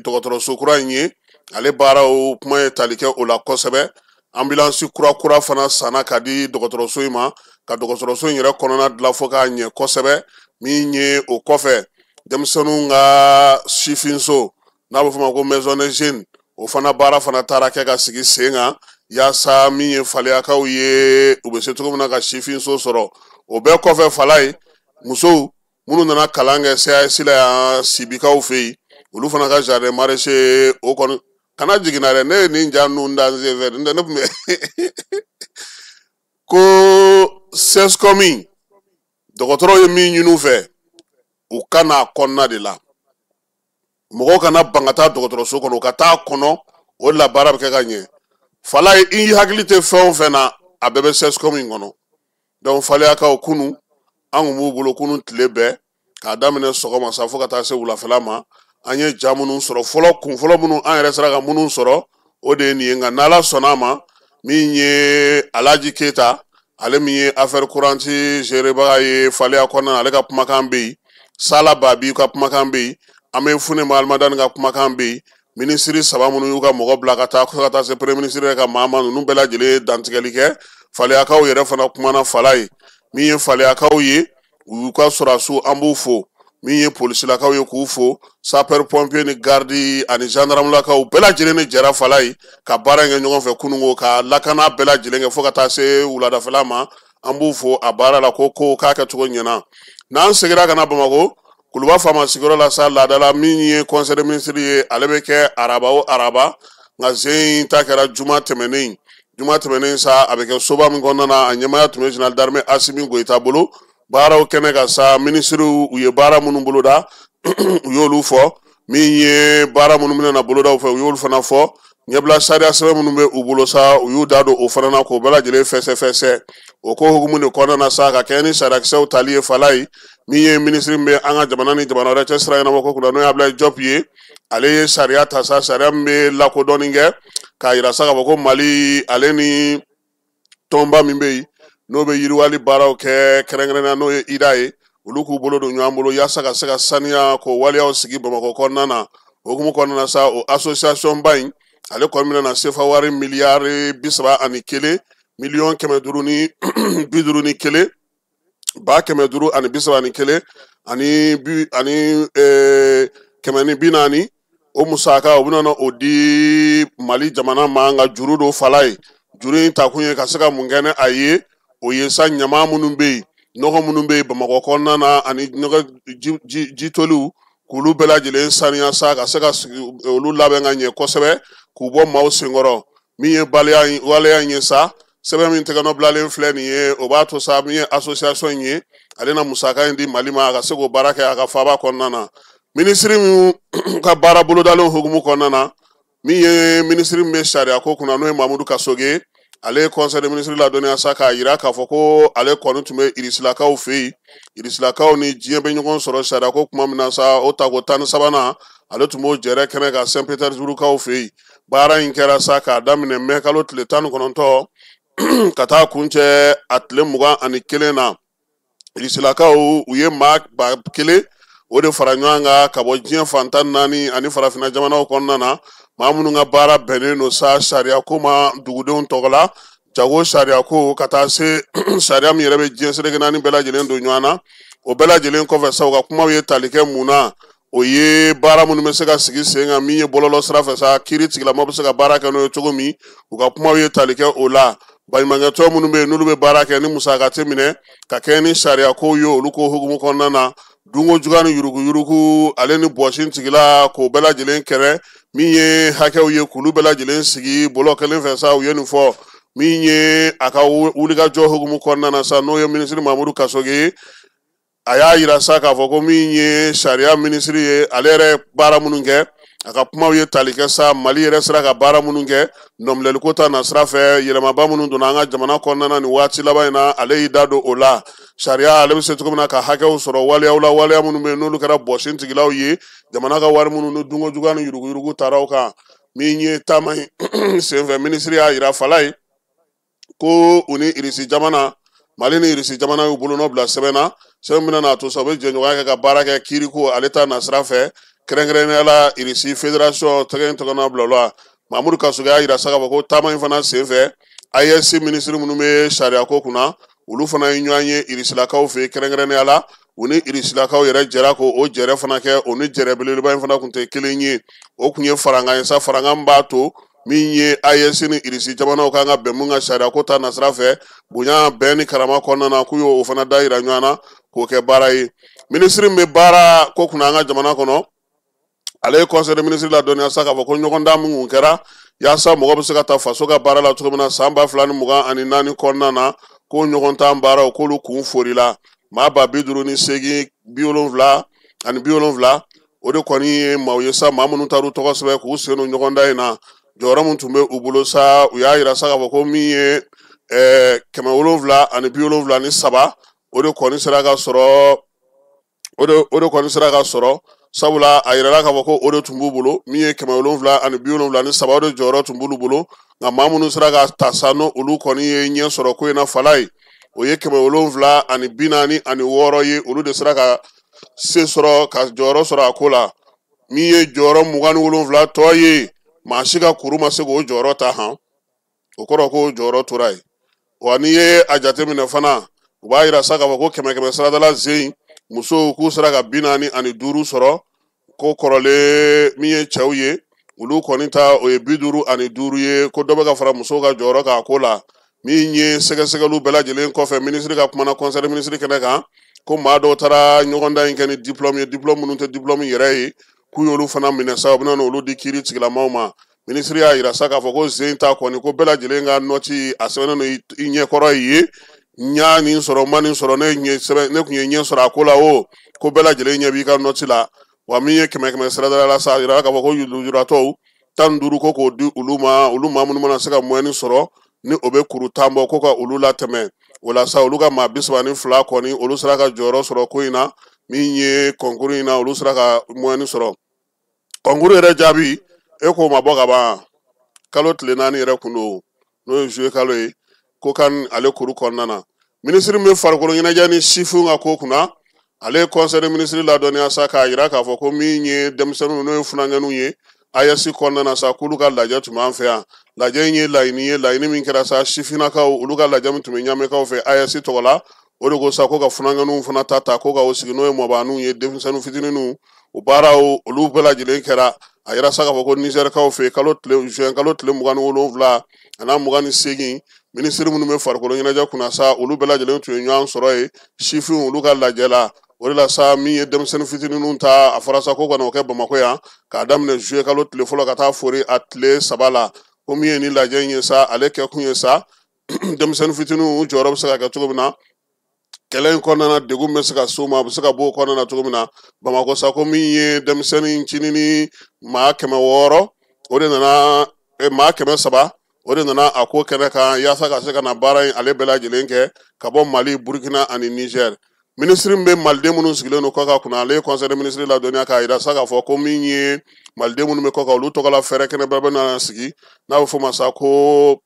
dɔgɔtɔrɔso kura in ye, ale baaraw kuma ye tali kɛ o la kosɛbɛ. Ambulance kura kura fana sanna ka di dɔgɔtɔrɔso in ma, ka dɔgɔtɔrɔso in yɛrɛ kɔnɔna dilan fo k'a ɲɛ kosɛbɛ. Min ye o kɔfɛ, denmisɛnninw ka sifinso n'a bɛ f'o ma ko maison des jeunes, o fana baara fana taara kɛ ka sigi sen kan, yaasa min ye Faleyakaw ye, u bɛ se cogo min na ka sifinso sɔrɔ. O bɛɛ kɔfɛ, fala ye, musow minnu nana kalan kɛ CAS la yan Sibikaw fɛ yen, olu fana ka jardin maraîcher o kɔni kana jiginna dɛ. Ne ye nin ja ninnu da n sen fɛ, ne tun bɛ ko CSCOM dɔgɔtɔrɔw ye min ɲini u fɛ, u ka n'a kɔnɔna de la, mɔgɔw kana ban ka taa dɔgɔtɔrɔso kɔnɔ, u ka taa kɔnɔ, o de la baara bɛ kɛ ka ɲɛ. Fala ye, i hakili tɛ fɛn o fɛn na, a bɛɛ bɛ CSCOM in kɔnɔ. Donc Faleyakaw kunu, an kun b'u bolo kunu tile bɛɛ, k'a daminɛ sɔgɔma sa fo ka taa se wulafɛla ma. An ye ja minnu sɔrɔ fɔlɔ, kun fɔlɔ minnu an yɛrɛ sera ka minnu sɔrɔ, o de ye nin ye. Nka n'Ala sɔnna a ma, min ye Alaji Keyita, ale min ye affaire courante gérébaga ye Faleya kɔnɔna na, ale ka kumakan bɛ yen, Sala Babi ka kumakan bɛ yen, an bɛ Fune Mahamadani ka kumakan bɛ yen. Minisiri 3 minnu y'u ka mɔgɔ bila ka taa ka taa se premier ministre yɛrɛ ka maa ma, ninnu bɛɛ lajɛlen ye dantigɛli kɛ. Faleyakaw yɛrɛ fana kumana fala ye. Min ye faleyakaw ye, u y'u ka sɔrɔdasiw, an b'u fo. Min ye polisilakaw ye, k'u fo. Sapeur pompier ni garde ani gendarmelakaw bɛɛ lajɛlen de jɛra fala ye ka baara in kɛ ɲɔgɔn fɛ kununko, ka lakana bɛɛ lajɛlen kɛ fo ka taa se wuladafɛla ma. An b'u fo a baara la, ko k'a kɛcogo ɲɛna. N'an seginna ka na Bamakɔ Kuluba faama sigiyɔrɔ la sa, laadala min ye conseil des ministres ye, ale bɛ kɛ araba o araba, nka sen in ta kɛra juma tɛmɛnen. Juma tɛmɛnen sa, a bɛ kɛ soba min kɔnɔna na, a ɲɛmaaya tun bɛ général d'armée Assimi Goïta bolo. Baaraw kɛnɛ kan sa, minisiriw u ye baara minnu boloda, u y'olu fɔ. Min ye baara minnu bɛna boloda u fɛ, u y'olu fana fɔ. Ɲɛbila sariya sɛbɛn minnu bɛ u bolo sa, u y'u da don o fana na k'o bɛɛ lajɛlen fɛsɛfɛsɛ. O ko hukumu de kɔnɔna na sa, ka kɛɲɛ ni sariyakisɛw tali ye fala ye. Min ye minisiri min bɛ an ka jamana ni jamana wɛrɛ cɛ sira ɲɛnabɔ ko kunna, n'o ye Abdoulaye Diop ye, ale ye sariya ta sa, sariya min bɛ lakodɔnni kɛ k'a yira sa k'a fɔ ko Mali ale ni tɔnba min bɛ yen n'o bɛ yiriwali baaraw kɛ kɛrɛnkɛrɛnnenya, n'o ye IDA ye, olu k'u bolo don ɲɔgɔn bolo yaasa ka se ka saniya k'o waleyaw sigi Bamakɔ kɔnɔna na. O hukumu kɔnɔna na sa, o association ba in ale kɔni bɛna na sefa wari miliyari 31 miliyɔn 551 531 ani bi ani 140. O musaka u bɛna o di Mali jamana ma, nka juru don fala ye. Juru in takun ye ka se ka mun kɛ ni a ye, o ye sa ɲama minnu bɛ yen, nɔgɔ minnu bɛ yen Bamakɔ kɔnɔna na ani nɔgɔ jitoliw, k'olu bɛɛ lajɛlen saniya sa, ka se ka olu labɛn ka ɲɛ kosɛbɛ, k'u bɔ maaw senkɔrɔ. Min ye waleya in ye sa, sɛbɛn min tɛgɛnɔ bilalen filɛ nin ye, o b'a to sa min ye association in ye, ale na musaka in di Mali ma a ka se k'o baara kɛ a ka faaba kɔnɔna na. Minisiri min ka baara bolodalen hukumu kɔnɔna na, min ye minisiri min bɛ sariya ko kunna, n'o ye Mamudu Kasoge, ale ye conseil des ministres ladɔnniya sa k'a yira k'a fɔ ko ale kɔni tun bɛ Irisilakaw fɛ yen. Irisilakaw ni diɲɛ bɛ ɲɔgɔn sɔrɔ sariya ko kuma min na sa, o tako 13nan ale tun b'o jɛrɛ kɛnɛ kan Saint-Pétersbourgkaw fɛ yen. Baara in kɛra sa k'a daminɛ mɛ kalo tile 19 ka taa kuncɛ a tile 21 na. Irisilakaw u ye maa 1000 o de fara ɲɔgɔn kan ka bɔ diɲɛ fan 14 ani farafinna jamanaw kɔnɔna na, maa minnu ka baara bɛnnen don sa sariya ko ma dugudenw tɔgɔ la, jago sariya ko ka taa se sariya min yɛrɛ bɛ diɲɛ seleke naani bɛɛ lajɛlen don ɲɔgɔn na. O bɛɛ lajɛlen kɔfɛ sa, u ka kumaw ye tali kɛ mun na, o ye baara minnu bɛ se ka sigi sen kan, min ye bɔlɔlɔ sira fɛ sa, kiiri tigilama bɛ se ka baara kɛ n'o ye cogo min, u ka kumaw ye tali kɛ o la. Baɲumankɛtɔn minnu bɛ yen n'olu bɛ baara kɛ ni musaka tɛ minɛ ka kɛ ni sariya kow ye, olu ko hukumu kɔnɔna na, dunko juguya ni yuruguyurugu ale ni bɔsi tigila k'o bɛɛ lajɛlen kɛrɛ, min ye hakɛw ye k'olu bɛɛ lajɛlen sigi bɔlɔ kelen fɛ sa, u ye nin fɔ. Min ye a ka wulikajɔ hukumu kɔnɔna na sa, n'o ye minisiri Mamudu Kasoge ye, a y'a yira sa k'a fɔ ko min ye sariya minisiri ye, ale yɛrɛ baara minnu kɛ, a ka kumaw ye tali kɛ sa Mali yɛrɛ sera ka baara minnu kɛ nɔminɛliko ta na sira fɛ, yɛlɛmaba minnu donna an ka jamana kɔnɔna na nin waati laban in na, ale y'i da don o la. Sariya ale bɛ se cogo min na ka hakɛw sɔrɔ waleyaw la, waleya minnu bɛ yen n'olu kɛra bɔsi tigilaw ye, jamana ka wari minnu ni dunko juguya ni yuruguyurugu taara o kan. Min ye taama in senfɛ, minisiri y'a yira fala ye ko u ni Irisi jamana, Mali ni Irisi jamana y'u bolonɔ bila sɛbɛn na, sɛbɛn min n'a to sa u bɛ jɛɲɔgɔnya kɛ ka baara kɛ kiiriko ale ta nasira fɛ, kɛrɛnkɛrɛnnenya la Irisi fédération tɛgɛ in tɔgɔ bila o la. Mamudu Kasoge y'a yira sa k'a fɔ ko taama in fana senfɛ, AES minisiri minnu bɛ sariya ko kunna, olu fana ye ɲɔgɔn ye Irisilakaw fɛ, kɛrɛnkɛrɛnnenya la u ni Irisilakaw yɛrɛ jɛra ko o jɛrɛ fana kɛ, o ni jɛrɛ belebeleba in fana tun tɛ kelen ye. O tun ye farankan ye sa, farankan b'a to min ye AES ni Irisi jamanaw kan ka bɛn mun ka sariya ko ta nasira fɛ, bonya bɛn ni karama kɔnɔna na, k'u y'o fana da yira ɲɔgɔn na k'o kɛ baara ye. Minisiri min bɛ baara ko kunna an ka jamana kɔnɔ, ale ye conseil des ministres ladɔnniya sa k'a fɔ ko ɲɔgɔndan min kun kɛra yaasa mɔgɔ bɛ se ka taa faso ka baara la cogo min na san 2024 kɔnɔna na, ko ɲɔgɔntan baaraw k'olu kun forila maa 58 777, o de kɔni ye maaw ye sa, maa minnu taar'u tɔgɔ sɛbɛn k'u sen don ɲɔgɔndan in na. Jɔyɔrɔ min tun bɛ u bolo sa, u y'a yira sa k'a fɔ ko min ye 773, o de kɔni sera ka sɔrɔ, o de kɔni sera ka sɔrɔ, sabula a yirala k'a fɔ ko o de tun b'u bolo, min ye 773, o de jɔyɔrɔ tun b'olu bolo. Nka maa minnu sera ka ta sa, n'o olu kɔni ye ɲɛ sɔrɔ ko in na fala ye, o ye 746 ye, olu de sera ka se sɔrɔ ka jɔyɔrɔ sɔrɔ a ko la. Min ye jɔyɔrɔ 27 tɔ ye, maa si ka kuru ma se k'o jɔyɔrɔ ta han. O kɔrɔ ko jɔyɔrɔ tora yen. Wa n'i ye a jateminɛ fana, u b'a yira sa k'a fɔ ko 100 saradala zen musow k'u sera ka 45 sɔrɔ, ko kɔrɔlen min ye cɛw ye olu kɔni ta o ye 55 ye, ko dɔ bɛ ka fara musow ka jɔyɔrɔ kan a ko la. Min ye sɛgɛsɛgɛliw bɛɛ lajɛlen kɔfɛ, minisiri ka kumana conseil des ministres kɛnɛ kan ko maa dɔw taara ɲɔgɔndan in kɛ ni diplôme ye, diplôme minnu tɛ diplôme yɛrɛ ye, k'u y'olu fana minɛ sa, u bɛna n'olu di kiiri tigilamaw ma. Minisiri y'a yira sa k'a fɔ ko zen ta kɔni ko bɛɛ lajɛlen ka nɔti a sɛbɛnnen don i ɲɛkɔrɔ ye, n y'a nin sɔrɔ n ma nin sɔrɔ, ne kun ye ɲɛ sɔrɔ a ko la o, ko bɛɛ lajɛlen ɲɛ b'i ka nɔti la. Wa min ye 100 sirada la sa, a yira k'a fɔ ko lujuratɔw 15 ko k'o di olu ma, olu maa minnu mana se ka moyenne sɔrɔ ni o bɛ kuru 10 bɔ, ko ka olu latɛmɛ. O la sa, olu ka maa 32 kɔni olu sera ka jɔyɔrɔ sɔrɔ ko in na. Min ye concours in na, olu sera ka moyenne sɔrɔ. Concours yɛrɛ jaabi e k'o ma bɔ ka ban, kalo tile 4 yɛrɛ kun don, n'o ye juillet kalo ye, ko kan ale kuru kɔnɔna na. Minisiri min bɛ farikolo ɲɛnajɛ ni sifinw ka ko kunna, ale ye conseil des ministres ladɔnniya sa k'a yira k'a fɔ ko min ye denmisɛnninw n'o ye funankɛninw ye AES kɔnɔna na sa, k'olu ka lajɛ tun b'an fɛ yan. Lajɛ in ye laɲini ye, laɲini min kɛra sa sifinnakaw olu ka lajɛ min tun bɛ ɲamɛkaw fɛ AES tɔgɔ la, o de ko sa ko ka funankɛninw fana ta ko ka o sigi, n'o ye mɔbaaninw ye, denmisɛnnin fitininw, o baaraw olu bɛɛ lajɛlen kɛra. A yira sa k'a fɔ ko Nizɛrikaw fɛ juin kalo tile 27 a n'a 28, minisiri minnu bɛ farikolo ɲɛnajɛ kunna sa, olu bɛɛ lajɛlen tun ye ɲɔgɔn sɔrɔ yen sifinw olu ka lajɛ la. O de la sa, min ye denmisɛnnin fitininw ta, a fɔra sa ko ka n'o kɛ Bamakɔ yan k'a daminɛ juillet kalo tile fɔlɔ ka taa fori a tile 3 la. Ko min ye ni lajɛ in ye sa, ale kɛkun ye sa denmisɛnnin fitininw jɔyɔrɔ bɛ se ka kɛ cogo min na kɛlɛ in kɔnɔna na, degun bɛ se ka s'u ma, a bɛ se ka bɔ o kɔnɔna na cogo min na. Bamakɔ sa, ko min ye denmisɛnnin ncinin ni maa 600 o de nana, maa 300 o de nana a ko kɛnɛ kan yaasa ka se ka na baara in ale bɛɛ lajɛlen kɛ ka bɔ Mali, Burukina ani Nizɛri. Minisiri min bɛ maliden minnu sigilen don kɔkan kunna, ale ye conseil des ministres ladɔnniya k'a yira sa k'a fɔ ko min ye maliden minnu bɛ kɔkan, olu tɔgɔ la fɛɛrɛ kɛnɛ bɛɛ bɛ na sigi, n'a bɛ f'o ma sa ko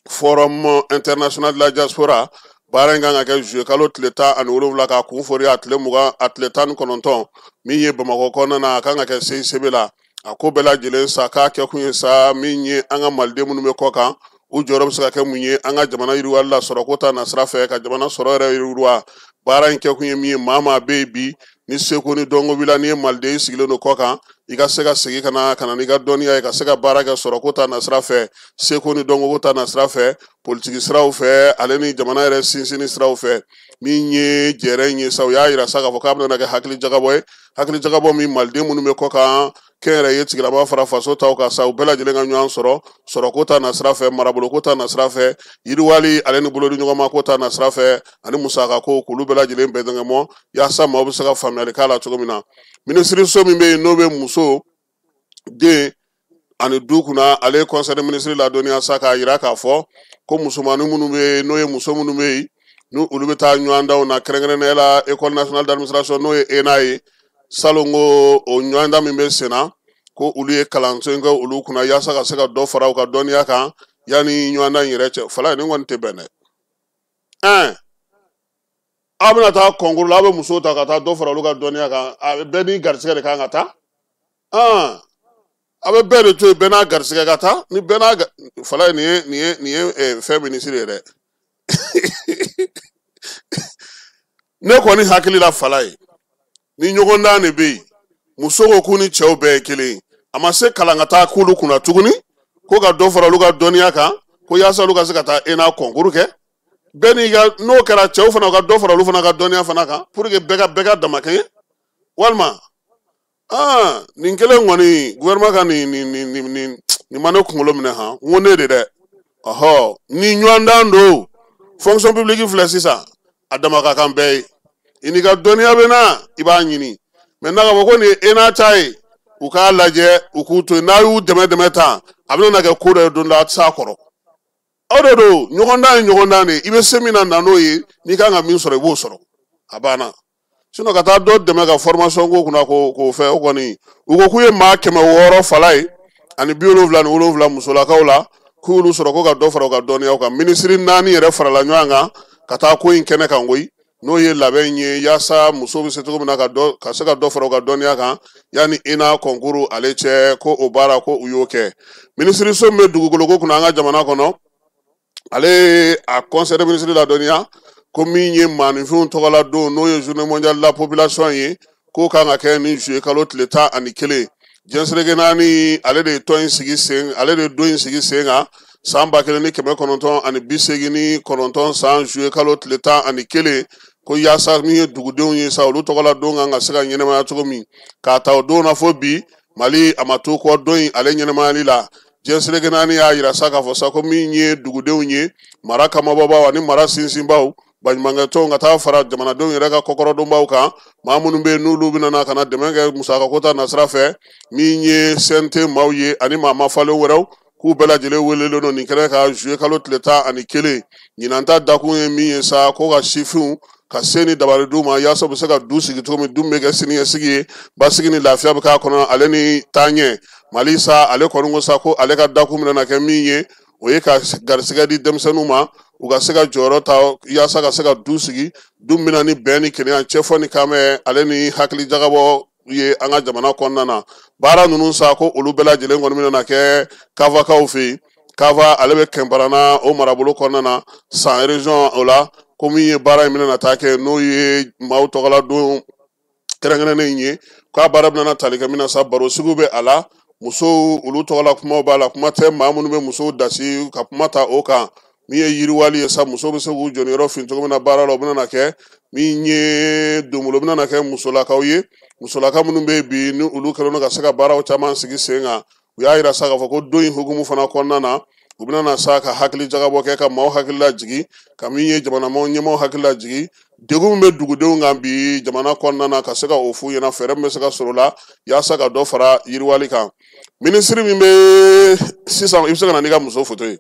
forum international de la diaspora. Baara in kan ka kɛ juillet kalo tile 17 k'a kun fori a tile 20 a tile 19, min ye Bamakɔ kɔnɔna na, a kan ka kɛ CICB la. A ko bɛɛ lajɛlen sa k'a kɛkun ye sa min ye an ka maliden minnu bɛ kɔkan, u jɔyɔrɔ bɛ se ka kɛ mun ye an ka jamana yiriwali la, sɔrɔko ta nasira fɛ, ka jamana sɔrɔ yɛrɛ yiriwa. Baara in kɛkun ye min ye, maa maa bɛ yen bi ni seko ni dɔnko b'i la, n'i ye maliden sigilen don kɔkan, i ka se ka segin ka na n'i ka dɔnniya ye, ka se ka baara kɛ sɔrɔko ta nasira fɛ, seko ni dɔnko ta nasira fɛ, politiki siraw fɛ, ale ni jamana yɛrɛ sinsinni siraw fɛ. Min ye jɛrɛ in ye sa, u y'a yira sa k'a fɔ k'a bɛna kɛ hakili jagabɔ ye, hakili jagabɔ min maliden minnu bɛ kɔkan, kɛnyɛrɛye tigilama fara faso taw kan sa, u bɛɛ lajɛlen ka ɲɔgɔn sɔrɔ sɔrɔko ta nasira fɛ, maraboloko ta nasira fɛ, yiriwali ale ni bolodi ɲɔgɔnma ko ta nasira fɛ, ani musaka ko k'olu bɛɛ lajɛlen bɛɛ dɛngɛmɔ yaasa maaw bɛ se ka faamuyali k'a la cogo min na. Minisiriso min bɛ yen n'o bɛ muso, den ani du kunna, ale ye conseil des ministres ladɔnniya sa k'a yira k'a fɔ ko musomanin minnu bɛ yen, n'o ye muso minnu bɛ yen n'u olu bɛ taa ɲɔgɔndanw na, kɛrɛnkɛrɛnnenya la école nationale d'administration n'o ye ENA ye, salon ko o ɲɔgɔndan min bɛ sen na, ko olu ye kalanso in kɛ olu kunna yaasa ka se ka dɔ fara u ka dɔnniya kan yanni ɲɔgɔndan in yɛrɛ cɛ. Fala nin kɔni tɛ bɛn dɛ. Aw bɛna taa concours la, aw bɛ musow ta ka taa dɔ fara olu ka dɔnniya kan, bɛɛ n'i garisigɛ de kan ka taa. A bɛ bɛɛ de to yen, bɛɛ n'a garisigɛ ka taa, ni bɛɛ n'a fala nin ye fɛn minisiri ye dɛ. Ne kɔni hakili la fala ye, ni ɲɔgɔndan de bɛ yen, muso ko k'u ni cɛw bɛɛ ye kelen, a ma se kalan ka taa k'olu kunna tuguni, ko ka dɔ fara olu ka dɔnniya kan, ko yaasa olu ka se ka taa ENA concours kɛ. Bɛɛ n'i ka, n'o kɛra cɛw fana ka dɔ fara olu fana ka dɔnniya fana kan pour que bɛɛ ka dama kɛɲɛ. Walima nin kelen kɔni gouvernement ka nin ma ne kunkolo minɛ han, n ko ne de dɛ. Ɔhɔ, ni ɲɔgɔndan don, fonction publique filɛ sisan, a dama ka kan bɛɛ ye, i n'i ka dɔnniya bɛ na, i b'a ɲini. Mɛ n'a ka fɔ ko nin ye ENA ta ye, u k'a lajɛ, u k'u to yen, n'a y'u dɛmɛ tan, a bɛna kɛ ko dɔ ye don dɔ a tɛ s'a kɔrɔ. O de don, ɲɔgɔndan ye ɲɔgɔndan de ye, i bɛ se min na na n'o ye, n'i kan ka min sɔrɔ i b'o sɔrɔ, a banna. Sinon ka taa dɔ dɛmɛ ka formation ko kunna k'o fɛ, o kɔni u ko k'u ye maa 600 fala ye ani 77 musolakaw la, k'olu sɔrɔ ko ka dɔ fara u ka dɔnniyaw kan. Minisiri 4 yɛrɛ farala ɲɔgɔn kan ka taa ko in kɛnɛ kan koyi. N'o ye labɛn ye yaasa musow bɛ se cogo min na ka se ka dɔ fara u ka dɔnniya kan yanni INA concours ale cɛ, ko o baara ko u y'o kɛ. Minisiriso min bɛ dugukoloko kunna an ka jamana kɔnɔ, ale a conseil des ministres ladɔnniya ko min ye maaninfinw tɔgɔla don, n'o ye journée mondiale de la population ye, k'o kan ka kɛ ni juillet kalo tile 11. Diɲɛ seleke naani ale de ye tɔn in sigi sen, ale de ye don in sigi sen kan san 1989 san juillet kalo tile 11, ko yaasa min ye dugudenw ye sa, olu tɔgɔla don kan ka se ka ɲɛnɛmaya cogo min. K'a ta o don na fo bi, Mali a ma to kɔ don in ale ɲɛnɛmayali la. Diɲɛ seleke naani y'a yira sa k'a fɔ sa ko min ye dugudenw ye, mara kamabɔbaw ani mara sinsinbaw, baɲumankɛtɔnw, ka taa fara jamanadenw yɛrɛ ka kɔkɔrɔdonbaw kan, maa minnu bɛ yen n'olu bɛna na ka na dɛmɛ kɛ musakako ta nasira fɛ, min ye CNT maaw ye ani maa mafalen wɛrɛw, k'u bɛɛ lajɛlen welelen don nin kɛnɛ kan juillet kalo tile 11. Ɲinan ta dakun ye min ye sa, ko ka sifinw ka se ni dabali d'u ma yaasa u bɛ se ka du sigi cogo min, du min bɛ kɛ siniɲɛsigi ye, basigi ni lafiya bɛ k'a kɔnɔ, ale ni taaɲɛ. Mali sa, ale kɔni ko sa ko ale ka dakun bɛna kɛ min ye, o ye ka garisɛgɛ di denmisɛnninw ma, u ka se ka jɔyɔrɔ ta yaasa ka se ka du sigi, du min bɛna ni bɛn ni kelenya, cɛfɔ ni kanbɛn, ale ni hakili jagabɔ ye an ka jamana kɔnɔna na. Baara ninnu sa, ko olu bɛɛ lajɛlen kɔni bɛna kɛ Kavakaw fɛ yen. Kava ale bɛ Kɛnparana o marabolo kɔnɔna na, San région o la, ko min ye baara in bɛna taa kɛ, n'o ye maaw tɔgɔla don kɛrɛnkɛrɛnnen ye, k'a baara bɛna tali kɛ min na sa, barosigiw bɛ a la, musow olu tɔgɔla kumaw b'a la, kuma tɛ maa minnu bɛ musow dasi ka kuma ta o kan. Min ye yiriwali ye sa, musow bɛ se k'u jɔniyɔrɔ fin cogo min na baara la, o bɛna kɛ. Min ye donbolo bɛna kɛ musolakaw ye, musolaka minnu bɛ bi ni olu kɛlen don ka se ka baaraw caman sigi sen kan. U y'a yira sa k'a fɔ ko don in hukumu fana kɔnɔna na, u bɛna na sa ka hakili jagabɔ kɛ, ka maaw hakili lajigi, ka min ye jamana ɲɛmaaw hakili lajigi degun min bɛ dugudenw kan bi jamana kɔnɔna na, ka se ka o f'u ɲɛna, fɛɛrɛ min bɛ se ka sɔrɔ o la yaasa ka dɔ fara yiriwali kan. Minisiri min bɛ sisan, i bɛ se ka na n'i ka muso foto ye.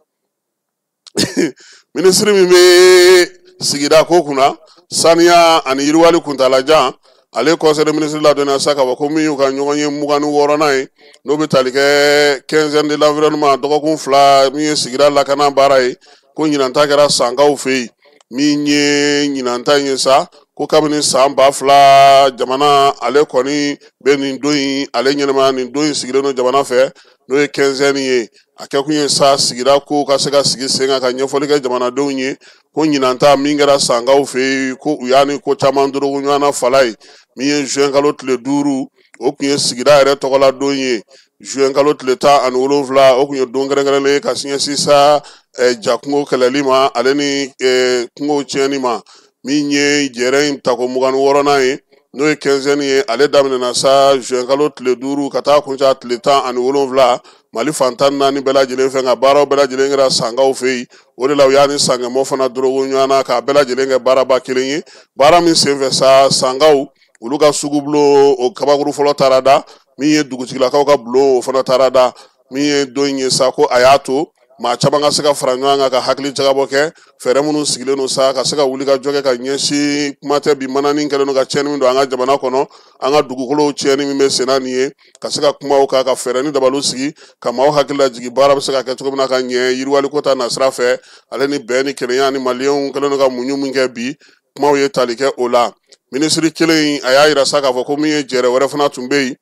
Minisiri min bɛ sigida ko kunna, saniya ani yiriwali kuntaalajan, ale conseil des ministres ladɔnniya sa k'a fɔ ko min y'u ka ɲɔgɔn ye 26nan ye, n'o bɛ tali kɛ quinzaine de l'environnement, dɔgɔkun 2 min ye sigida lakana baara ye, ko ɲinan ta kɛra Sankaw fɛ yen. Min ye ɲinan ta in ye sa, ko kabini san 2000 jamana ale kɔni bɛ nin don in ale ɲɛnɛmaya, nin don in sigilen don jamana fɛ, n'o ye quinzaine ye. A kɛkun ye sa sigida ko ka se ka sigi sen kan ka ɲɛfɔli kɛ jamanadenw ye, ko ɲinan ta min kɛra Sankaw fɛ yen, ko u y'a ni ko caman dorogo ɲɔgɔn na fala ye. Min ye juin kalo tile 5, o tun ye sigida yɛrɛ tɔgɔla don ye. Juin kalo tile 17, o tun ye don kɛrɛnkɛrɛnlen ye ka ɲɛsin sa jakungo kɛlɛli ma, ale ni kungo tiɲɛni ma. Min ye jɛrɛ in tako 26nan ye, n'o ye quinzaine ye, ale daminɛna sa juin kalo tile 5 ka taa kuncɛ tile 17, Mali fan 14 bɛɛ lajɛlen fɛ, nka baaraw bɛɛ lajɛlen kɛra Sankaw fɛ yen. O de la u y'a ni Sankɛmɔ fana dorogo ɲɔgɔn na k'a bɛɛ lajɛlen kɛ baaraba kelen ye. Baara min senfɛ sa, Sankaw olu ka sugubulon o kabakuru fɔlɔ taara da, min ye dugutigilakaw ka bulon o fana taara da. Min ye don in ye sa, ko a y'a to maa caman ka se ka fara ɲɔgɔn kan ka hakili jagabɔ kɛ fɛɛrɛ minnu sigilen don sa ka se ka wuli ka jɔ kɛ ka ɲɛsin kuma tɛ bi manani kɛlen don ka tiɲɛni min don an ka jamana kɔnɔ, an ka dugukolow tiɲɛni min bɛ senna nin ye, ka se ka kumaw kan, ka fɛɛrɛ ni dabaliw sigi, ka maaw hakili lajigin baara bɛ se ka kɛ cogo min na ka ɲɛ yiriwaliko ta nasira fɛ, ale ni bɛn ni kelenya ni maliyɛnw kɛlen don ka muɲu min kɛ bi, kumaw ye tali kɛ o la. Minisiri kelen in a y'a yira sa k'a fɔ ko min ye jɛrɛ wɛrɛ fana tun bɛ yen,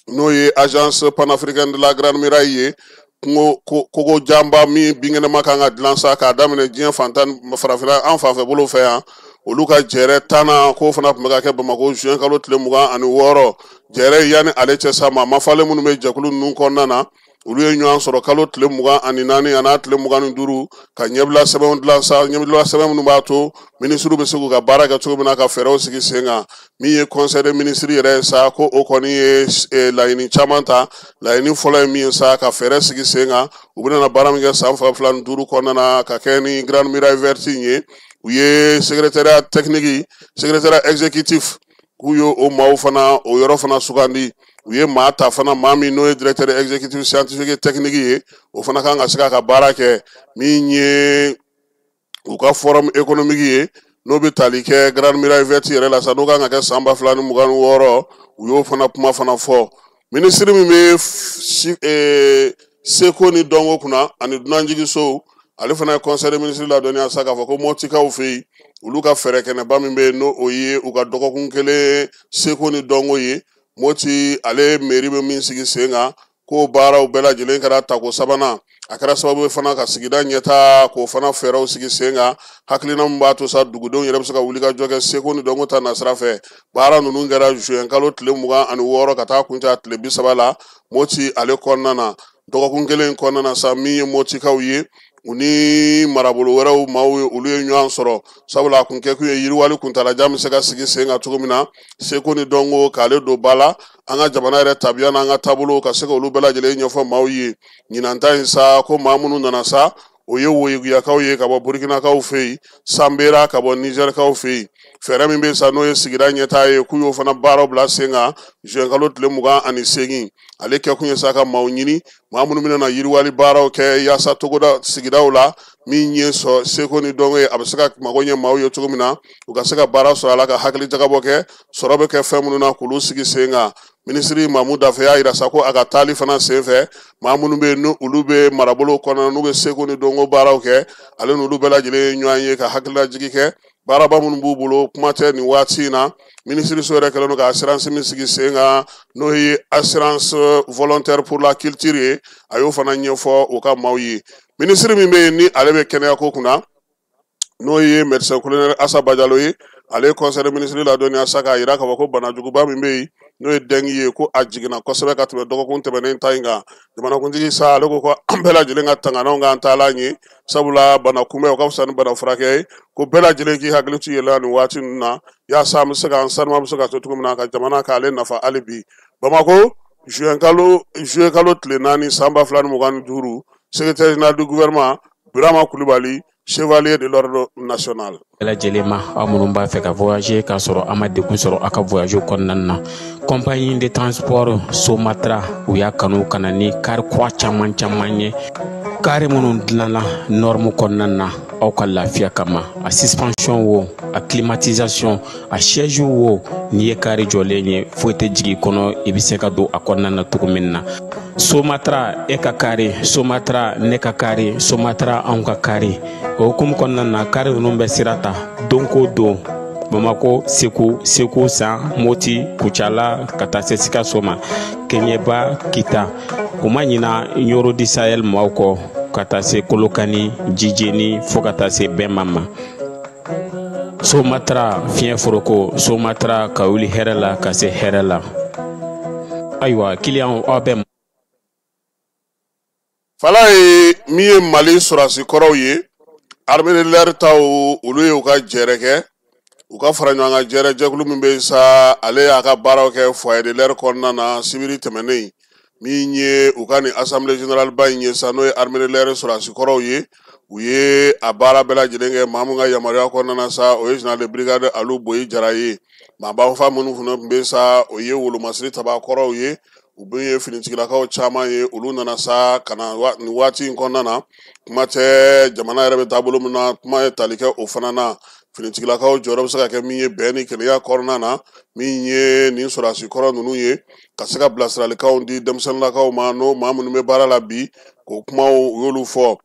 n'o ye agence panafricaine de la Grande Muraille ye, kungo kogo janba min binkɛnɛma kan ka dilan sa k'a daminɛ diɲɛ fantan farafinna an fanfɛ bolo fɛ yan, olu ka jɛrɛ 10nan k'o fana tun bɛ ka kɛ Bamakɔ juin kalo tile 26. Jɛrɛ yanni ale cɛ sa, maa mafalen minnu bɛ jɛkulu ninnu kɔnɔna na, olu ye ɲɔgɔn sɔrɔ kalo tile 24 a n'a tile 25 ka ɲɛbila sɛbɛnw dilan sa, ɲɛbila sɛbɛn minnu b'a to minisiriw bɛ se k'u ka baara kɛ cogo min na ka fɛɛrɛw sigi sen kan. Min ye conseil des ministres yɛrɛ ye sa, ko o kɔni ye laɲini caman ta. Laɲini fɔlɔ ye min ye sa, ka fɛɛrɛ sigi sen kan, u bɛna baara min kɛ san 2005 kɔnɔna na ka kɛ ni Grande Muraille Verte in ye. U ye secrétariat technique, secrétariat exécutif, k'u ye o maaw fana o yɔrɔ fana sugandi. U ye maa ta fana, maa min n'o ye directeur exécutif scientifique et technique ye, o fana kan ka se k'a ka baara kɛ. Min ye u ka forum économique ye, n'o bɛ tali kɛ Grande Muraille Verte yɛrɛ la sa, n'o kan ka kɛ san 2026, u y'o fana kuma fana fɔ. Minisiri min bɛ seko ni dɔnko kunna ani dunanjiginsow, ale fana ye conseil des ministres ladɔnniya sa k'a fɔ ko Mɔtikaw fɛ yen, Olu ka fɛɛrɛ kɛnɛba min bɛ yen, n'o o ye u ka dɔgɔkun kelen seko ni dɔnko ye, Moti ale mairie bɛ min sigi sen kan, k'o baaraw bɛɛ lajɛlen kɛra tako sabanan. A kɛra sababu ye fana ka sigida ɲɛtaa k'o fana fɛɛrɛw sigi sen kan, hakilina min b'a to sa dugudenw yɛrɛ bɛ se ka wuli ka jɔ kɛ seko ni dɔnko ta nasira fɛ. Baara ninnu kɛra juin kalo tile 26 ka taa kuncɛ a tile 30 la Moti ale kɔnɔna na. Dɔgɔkun kelen kɔnɔna na sa, min ye Motikaw ye, u ni marabolo wɛrɛw maaw ye, olu ye ɲɔgɔn sɔrɔ, sabula a kun kɛkun ye yiriwali kuntalajan bɛ se ka sigi sen kan cogo min na, seko ni dɔnko k'ale don ba la, an ka jamana yɛrɛ tabiya n'an ka taabolo ka se k'olu bɛɛ lajɛlen ɲɛfɔ maaw ye. Ɲinan ta in sa, ko maa minnu nana sa, o ye woyiguyakaw ye ka bɔ Burkinakaw fɛ yen, Sanbera ka bɔ Nizɛrikaw fɛ yen. Fɛɛrɛ min bɛ sa, n'o ye sigida ɲɛtaa ye, k'u y'o fana baaraw bila sen kan juin kalo tile 28. Ale kɛkun ye sa ka maaw ɲini, maa minnu bɛna na yiriwali baaraw kɛ yaasa togoda sigidaw la, min ye sɔ seko ni dɔnko ye, a bɛ se ka mago ɲɛ maaw ye cogo min na, u ka se ka baara sɔrɔ a la, ka hakili jagabɔ kɛ sɔrɔ bɛ kɛ fɛn minnu na, k'olu sigi sen kan. Minisiri Mamu Dafe y'a yira sa ko a ka taali fana senfɛ, maa minnu bɛ yen, n'olu bɛ marabolo kɔnɔna, n'u bɛ seko ni dɔnko baaraw kɛ, ale n'olu bɛɛ lajɛlen ye ɲɔgɔn ye ka hakililajigi kɛ baaraba minnu b'u bolo. Kuma tɛ nin waati in na, minisiriso yɛrɛ kɛlen don ka assurance min sigi sen kan, n'o ye assurance volontaire pour la culture ye, a y'o fana ɲɛfɔ u ka maaw ye. Minisiri min bɛ yen, ni ale bɛ kɛnɛyako kunna, n'o ye médecin colonel Asa Bajalo ye, ale ye conseil des ministres ladɔnniya sa k'a yira k'a fɔ ko banajuguba min bɛ yen, n'o ye dengue ye, ko a jiginna kosɛbɛ ka tɛmɛ dɔgɔkun tɛmɛnen ta in kan. Jamanakuntigi sa, ale ko ko an bɛɛ lajɛlen ka tanganaw k'an taalan ye, sabula bana kunbɛn o ka fisa ni bana furakɛ ye, ko bɛɛ lajɛlen k'i hakili to i yɛrɛ la nin waati ninnu na, yaasa an bɛ se k'an sanuma bɛ se ka to cogo min na ka jamana k'ale nafa hali bi. Bamako, juin kalo juillet kalo tile 4 san 2025, secrétaire général du gouvernement Birama Kulibali, chevalier de l'ordre national. Bɛɛ lajɛlen ma, aw minnu b'a fɛ ka voyager k'a sɔrɔ a ma degun sɔrɔ aw ka voyage kɔnɔna na, compagnie de transport Somatra, u y'a kanu ka na ni car kura caman caman ye, car minnu dilanna norme kɔnɔna na aw ka lafiya kama. A suspension wo, a climatisation, a siège wo, n'i ye car jɔlen ye, foyi tɛ jigin i kɔnɔ, i bɛ se ka don a kɔnɔna na cogo min na. Somatra e ka car, Somatra ne ka car, Somatra anw ka car. O hukumu kɔnɔna na, car ninnu bɛ sira ta don ko don, Bamako, Segu, Segu San, Moti, Kucala, ka taa se Sikaso ma, Keɲeba, Kita. U ma ɲina Ɲoro du Sahel maaw kɔ, ka taa se Kolokani, Jijeni, fo ka taa se Bɛnma ma. Somatra fiɲɛ foroko, Somatra ka wuli hɛrɛ la ka se hɛrɛ la. Ayiwa, kiliyanw, aw bɛ Fala ye min ye Mali sɔrɔdasi kɔrɔw ye, armée de l'air taw, olu ye u ka jɛrɛ kɛ, u ka fara ɲɔgɔn kan jɛrɛ jɛkulu min bɛ yen sa, ale y'a ka baaraw kɛ foyer de l'air kɔnɔna na sibiri tɛmɛnen, min ye u ka nin assemblée générale ba in ye sa, n'o ye armée de l'air sɔrɔdasi kɔrɔw ye. U ye a baara bɛɛ lajɛlen kɛ maa min ka yamaruya kɔnɔna na sa, o ye général de brigade Alu Boyi Jara ye. Maaba fa minnu fana tun bɛ yen sa, o ye wolomasiri taba kɔrɔw ye, u bɛ ye finitigilakaw caman ye, olu nana sa ka na nin waati in kɔnɔna na. Kuma tɛ jamana yɛrɛ bɛ taabolo min na, kuma ye tali kɛ o fana na, finitigilakaw jɔyɔrɔ bɛ se ka kɛ min ye bɛn ni kelenya kɔnɔna na, min ye nin sɔrɔdasi kɔrɔ ninnu ye, ka se ka bilasiralikanw di denmisɛnninlakaw ma, n'o maa minnu bɛ baara la bi, k'o kumaw u y'olu fɔ.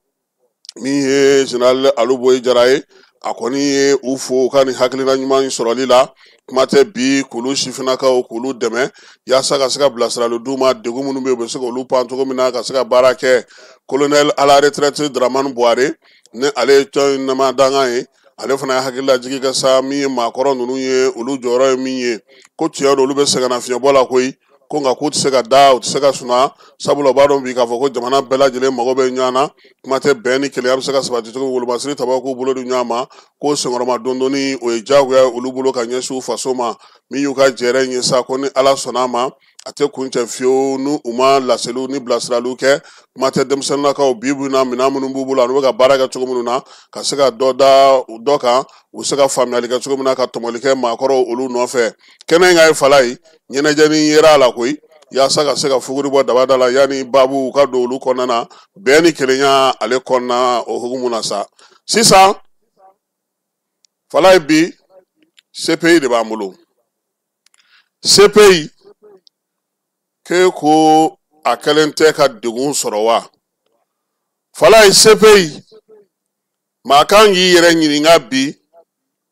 Min ye général Alu Boyi Jara ye, a kɔni ye u fo u ka nin hakilina ɲuman in sɔrɔli la. Kuma tɛ bi k'olu sifinnakaw k'olu dɛmɛ yaasa ka se ka bilasirali d'u ma, degun minnu bɛ yen, u bɛ se k'olu pan cogo min na ka se ka baara kɛ. Colonel à la retraite Dramane Buware, ni ale ye tɔn in nama dangan ye, ale fana ye hakililajigi kɛ sa, min ye maakɔrɔ ninnu ye, olu jɔyɔrɔ ye min ye, ko tiɲɛ don, olu bɛ sɛgɛnnafiɲɛbɔ la koyi, ko nka k'u tɛ se ka da, u tɛ se ka suna, sabula u b'a dɔn bi k'a fɔ ko jamana bɛɛ lajɛlen mago bɛ ɲɔgɔn na. Kuma tɛ bɛn ni kelenya bɛ se ka sabati cogo min, wolomasiri tabaw k'u bolo di ɲɔgɔn ma, k'o senkɔrɔma dondonni o ye diyagoya ye olu bolo ka ɲɛsin u faso ma. Min y'u ka jɛrɛ in ye sa, ko ni Ala sɔnna a ma, a tɛ kuncɛ fiyewu n'u u ma laseliw ni bilasiraliw kɛ. Kuma tɛ denmisɛnninlakaw bi bi in na, minɛn minnu b'u bolo ani u bɛ ka baara kɛ cogo minnu na, ka se ka dɔ da dɔ kan, u bɛ se ka faamuyali kɛ cogo min na, ka tɔmɔli kɛ maakɔrɔw olu nɔfɛ. Kɛnɛ in ka ye fala ye, ɲɛnajɛni yera a la koyi, yaasa ka se ka fuguri bɔ dabada la yanni baabu ka don olu kɔnɔna na, bɛn ni kelenya ale kɔnɔna o hukumu na sa. Sisan fala ye bi CPI de b'an bolo. CPI k'e ko a kɛlen tɛ ka degun sɔrɔ wa? Fala ye CPI, maa kan k'i yɛrɛ ɲininka bi.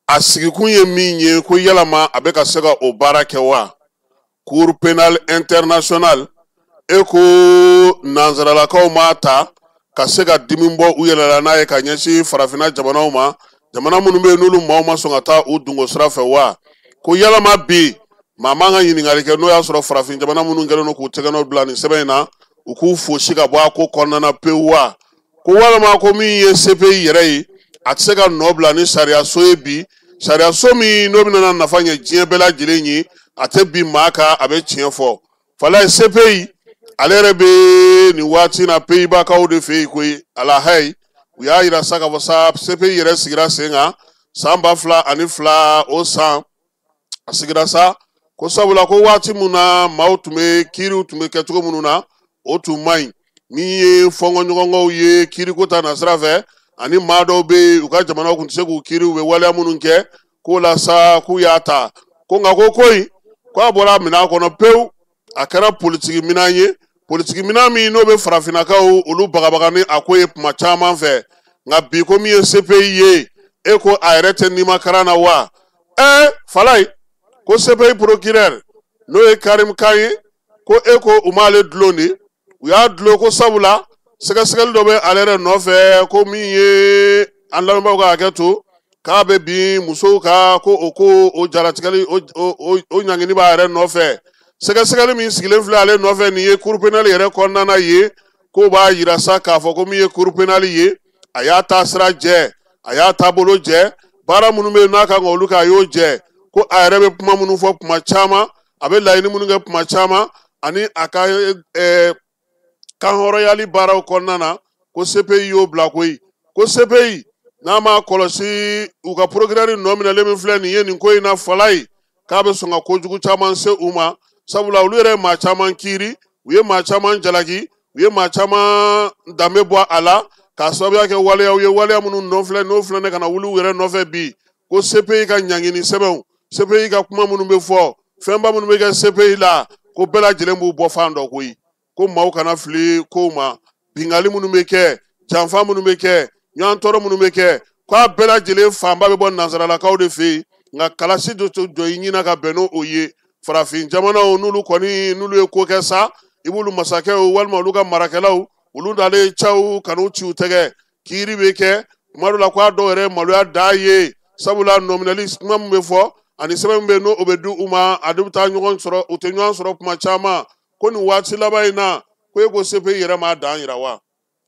A sigikun ye min ye, ko yalama a bɛ ka se ka o baara kɛ wa? Cour pénale internationale, e ko nanzaralakaw m'a ta ka se ka dimi bɔ u yɛrɛ la n'a ye ka ɲɛsin farafinna jamanaw ma, jamana minnu bɛ yen n'olu maaw ma sɔn ka taa u dungo sira fɛ wa? Ko yalama bi maa man ka ɲininkali kɛ n'o y'a sɔrɔ farafin jamana minnu kɛlen don k'u tɛgɛnɔ bila nin sɛbɛn in na, u k'u fosi ka bɔ a ko kɔnɔna na pewu wa? Ko walama ko min ye CPI yɛrɛ ye, a tɛ se ka nɔ bila ni sariyaso ye bi, sariyaso min n'o bɛna nafa ɲɛ diɲɛ bɛɛ lajɛlen ye, a tɛ bi maa kan, a bɛ tiɲɛ fɔ. Falaye, CPI ale yɛrɛ bɛ nin waati na Pays-Bas-kaw de fɛ yen koyi. Alahayi, u y'a yira sa k'a fɔ sa CPI yɛrɛ sigira sen kan san 2002. O san a sigira sa ko sabula ko waati mun na maaw tun bɛ kiiriw tun bɛ kɛ cogo minnu na, o tun man ɲi. Min ye fɔnkɔɲɔgɔnkɔw ye kiiriko ta nasira fɛ, ani maa dɔw bɛ yen, u ka jamanaw tun tɛ se k'u kiiri, u bɛ waleya minnu kɛ k'o la sa, k'u y'a ta ko nka ko in k'a bɔra minɛn kɔnɔ pewu, a kɛra politiki minɛn ye, politiki minɛn min n'o bɛ farafinnakaw olu bagabaga ni a ko ye kuma caman fɛ. Nka bi ko min ye CPI ye, e ko a yɛrɛ tɛ nimakaran na wa? Falaye, ko CPI procureur n'o ye Karim Khan ye, ko e ko u m'ale dulon de, u y'a dulon ko sabula sɛgɛsɛgɛli dɔ bɛ ale yɛrɛ nɔfɛ, ko min ye an lamɛnbaaw ka hakɛ to, k'a bɛ bin musow kan, ko o ko o jalatigɛli o ɲangini b'a yɛrɛ nɔfɛ. Sɛgɛsɛgɛli min sigilen filɛ ale nɔfɛ nin ye cour pénale yɛrɛ kɔnɔna na ye, k'o b'a yira sa k'a fɔ ko min ye cour pénale ye, a y'a taasira jɛ, a y'a taabolo jɛ, baara minnu bɛ yen n'a kan ka olu kɛ, a y'o jɛ, ko a yɛrɛ bɛ kuma minnu fɔ kuma caman, a bɛ laɲini minnu kɛ kuma caman, ani a ka kanhɔrɔnyali baaraw kɔnɔna na, ko CPI y'o bila koyi. Ko CPI n'a ma kɔlɔsi u ka procureur nɔ minɛlen min filɛ nin ye nin ko in na, Falaye, k'a bɛ sɔn ka kojugu caman se u ma, sabula olu yɛrɛ ye maa caman kiiri, u ye maa caman jalaki, u ye maa caman danbe bɔ a la k'a sababuya kɛ waleyaw ye, waleya minnu nɔ filɛ n'o filɛ ka na wuli u yɛrɛ nɔfɛ bi. Ko CPI ka ɲangini sɛbɛnw, CPI ka kuma minnu bɛ fɔ, fɛnba minnu bɛ kɛ CPI la, ko bɛɛ lajɛlen b'u bɔ fan dɔ koyi. Ko maaw kana fili kow ma, bingali minnu bɛ kɛ, janfa minnu bɛ kɛ, ɲɔgɔn tɔɔrɔ minnu bɛ kɛ, k'a bɛɛ lajɛlen fanba bɛ bɔ nansaralakaw de fɛ yen. Nka kalasi dɔ jɔ i ɲina ka bɛn n'o ye. Farafin jamanaw n'olu kɔni n'olu ye ko kɛ sa, i b'olu masakɛw walima olu ka marakɛlaw, olu nalen caw kan'u ci u tɛgɛ, kiiri bɛ kɛ kuma dɔ la, k'a dɔw yɛrɛ maloya da ye, sabula nɔminɛli kuma min bɛ fɔ ani sɛbɛn min bɛ yen n'o bɛ di u ma, a bɛ taa ɲɔgɔn sɔrɔ, u tɛ ɲɔgɔn sɔrɔ kuma caman. Ko nin waati laban in na, ko e ko CPI yɛrɛ m'a dan yira wa?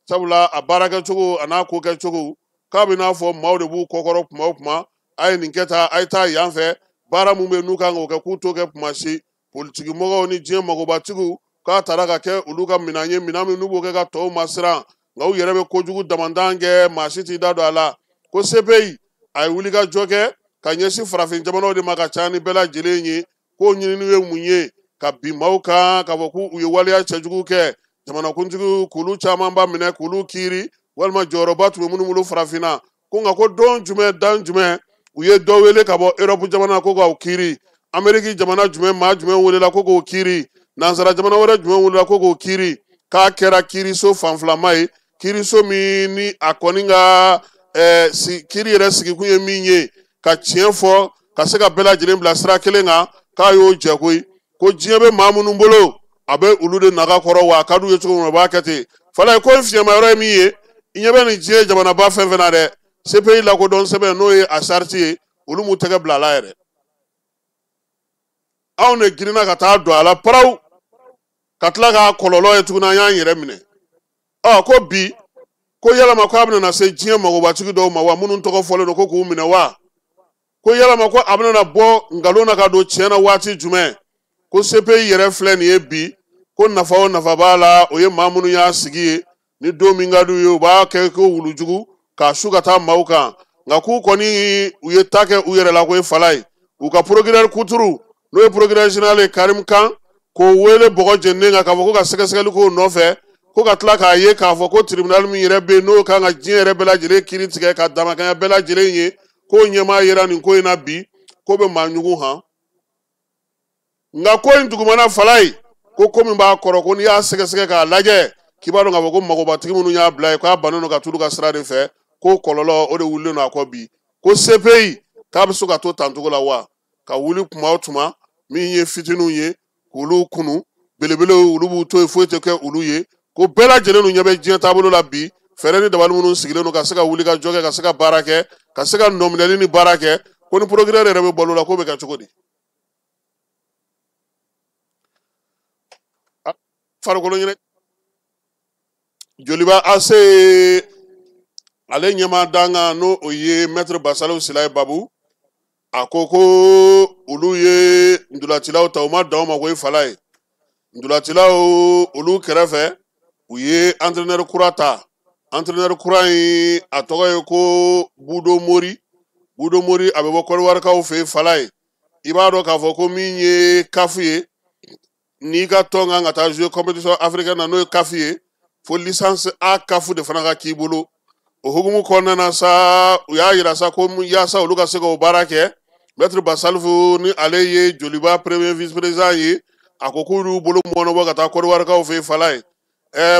Sabula a baarakɛcogo a n'a ko kɛcogo, k'a bɛ n'a fɔ maaw de b'u kɔkɔrɔ kuma o kuma, a ye nin kɛ tan, a ye taa yan fɛ, baara mun bɛ yen n'u kan k'o kɛ, k'u t'o kɛ kuma si. Politiki mɔgɔw ni diɲɛ magobatigiw, k'a taara ka kɛ olu ka minɛn ye, minɛn min n'u b'o kɛ ka tɔw masiran, nka u yɛrɛ bɛ kojugu damandan kɛ, maa si t'i da don a la. Ko CPI a ye wulikajɔ kɛ ka ɲɛsin farafin jamanaw de ma ka ca ni bɛɛ lajɛlen ye. K'o ɲinini ye mun ye? Ka bin maaw kan k'a fɔ k'u ye waleya cɛjugu kɛ, jamanakuntigiw k'olu camanba minɛ k'olu kiiri, walima jɔyɔrɔba tun bɛ minnu bolo farafinna. Ko nka ko don jumɛn dan jumɛn u ye dɔ wele ka bɔ Europe jamana ko k'aw kiiri, Ameriki jamana jumɛn maa jumɛn welela ko k'o kiiri, nansara jamana wɛrɛ jumɛn welela ko k'o kiiri, k'a kɛra kiiriso fanfilama ye, kiiriso min ni a kɔni ka kiiri yɛrɛ sigikun ye min ye ka tiɲɛ fɔ, ka se ka bɛɛ lajɛlen bila sira kelen kan, k'a y'o jɛ koyi. Ko diɲɛ bɛ maa minnu bolo, a bɛ olu de naga kɔrɔ, wa a ka d'u ye cogo min na u b'a kɛ ten. Falaye, ko in fiɲɛma yɔrɔ ye min ye, i ɲɛ bɛ nin diɲɛ jamanaba fɛn fɛn na dɛ, CPI lakodɔn sɛbɛn n'o ye a charte ye, olu m'u tɛgɛ bila a la yɛrɛ. Anw de girinna ka taa don a la paraw, ka tila k'a kɔlɔlɔ ye tuguni, an y'an yɛrɛ minɛ. Ko bi ko yalama ko a bɛna se diɲɛ magobatigi dɔw ma wa, minnu tɔgɔ fɔlen don ko k'u minɛ wa? Ko yalama ko a bɛna bɔ nkalon na ka don tiɲɛ na waati jumɛn? Ko CPI yɛrɛ filɛ nin ye bi, ko nafa o nafa b'a la, o ye maa minnu y'a sigi ye, ni don min ka d'u ye u b'a kɛ ko wulujugu k'a su ka taa maaw kan. Nka k'u kɔni u ye ta kɛ u yɛrɛ la ko ye Falaye, u ka procureur kuturu n'o ye procureur général ye Karim Khan, k'o wele bɔgɔ jeninen kan k'a fɔ ko ka sɛgɛsɛgɛli k'o nɔfɛ, ko ka tila k'a ye k'a fɔ ko tribunal min yɛrɛ bɛ yen n'o kan ka diɲɛ yɛrɛ bɛɛ lajɛlen kiiri tigɛ ka damakanya bɛɛ lajɛlen ye, k'o ɲɛmaa yera nin ko in na bi, k'o bɛ maa ɲugun han. Nka ko in dugumana Falaye, ko min b'a kɔrɔ, ko n'i y'a sɛgɛsɛgɛ k'a lajɛ, k'i b'a dɔn k'a fɔ ko magobatigi minnu y'a bila ye, k'a bannen don ka t'olu ka sira de fɛ, k'o kɔlɔlɔ o de wulilen don a kɔ bi. Ko CPI K'a bɛ se ka to tancogo la wa ka wuli kuma o tuma min ye fitininw ye k'olu kunu, belebelew olu b'u to yen, foyi tɛ kɛ olu ye. Ko bɛɛ lajɛlen ɲɛ bɛ diɲɛ taabolo la bi, fɛɛrɛ ni dabali minnu sigilen don ka se ka wuli ka jɔ kɛ, ka se ka baara kɛ, ka se ka nɔminɛli ni baara kɛ, ko ni procureur yɛrɛ bɛ balo la, k'o bɛ kɛ cogo di? Farikolo ɲɛnajɛ Joliba AC ale ɲɛmaa dankan n'o o ye maître Basaliw Sila ye Babu, a ko ko olu ye ntolacilaw ta, u ma dan o ma ko i fala ye. Ntolacilaw olu kɛrɛfɛ u ye entraîneur kura ta. Entraîneur kura in a tɔgɔ ye ko Budo Mori. Budo Mori a bɛ bɔ Kɔdiwarikaw fɛ yen fala ye. I b'a dɔn k'a fɔ ko min ye CAF ye, n'i ka tɔn kan ka taa jouer compétition africaine na n'o ye CAF ye, fo licence A CAF de fana ka k'i bolo. O hukumu kɔnɔna na sa, u y'a yira sa ko yaasa olu ka se k'o baara kɛ, maître Basalifu ni ale ye Joliba premier vice président ye, a ko k'olu y'u bolo mɔnɔbɔ ka taa Kɔdiwarikaw fɛ yen fala ye.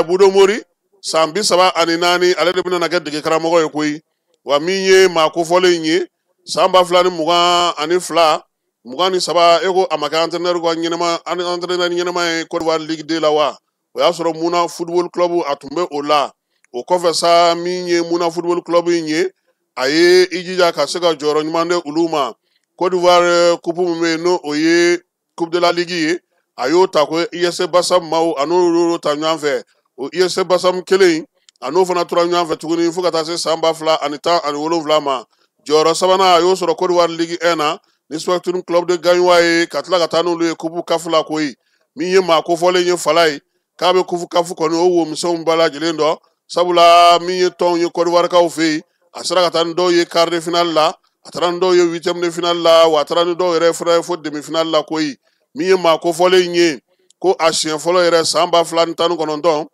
Budo Mori san 34 ale de bɛna kɛ dege karamɔgɔ ye koyi. Wa min ye maa kofɔlen ye san 2022 23, e ko a ma kɛ entraîneur ka ɲɛnama, entraîneur ɲɛnama ye Côte d'Ivoire Ligue 2 la wa? O y'a sɔrɔ Muna Football Club a tun bɛ o la. O kɔfɛ sa, min ye Muna Football Club in ye, a ye i jija ka se ka jɔyɔrɔ ɲuman di olu ma. Côte d'Ivoire coupe min bɛ yen n'o o ye Coupe de la Ligue ye, a y'o ta ko ISC Bassam maaw a n'olu y'o ta ɲɔgɔn fɛ. O ISC Bassam kelen a n'o fana tora ɲɔgɔn fɛ tuguni fo ka taa se san 2017 ma. Jɔyɔrɔ sabanan a y'o sɔrɔ Côte d'Ivoire Ligue 1 na ni Sporting Club de Gagnoa ye, ka tila ka taa n'olu ye Coupe CAF la koyi. Min ye maa kofɔlen ye fala ye, k'a bɛ Coupe CAF kɔni o womisɛnw bɛɛ lajɛlen dɔn, sabula min ye tɔnw ye Côte d'Ivoirekaw fɛ yen, a sera ka taa ni dɔw ye quart de finale la, a taara ni dɔw ye huitième de finale la, wa a taara ni dɔw yɛrɛ fana ye fo demi finale la koyi. Min ye maa kofɔlen ye ko a siɲɛ fɔlɔ yɛrɛ san 2019,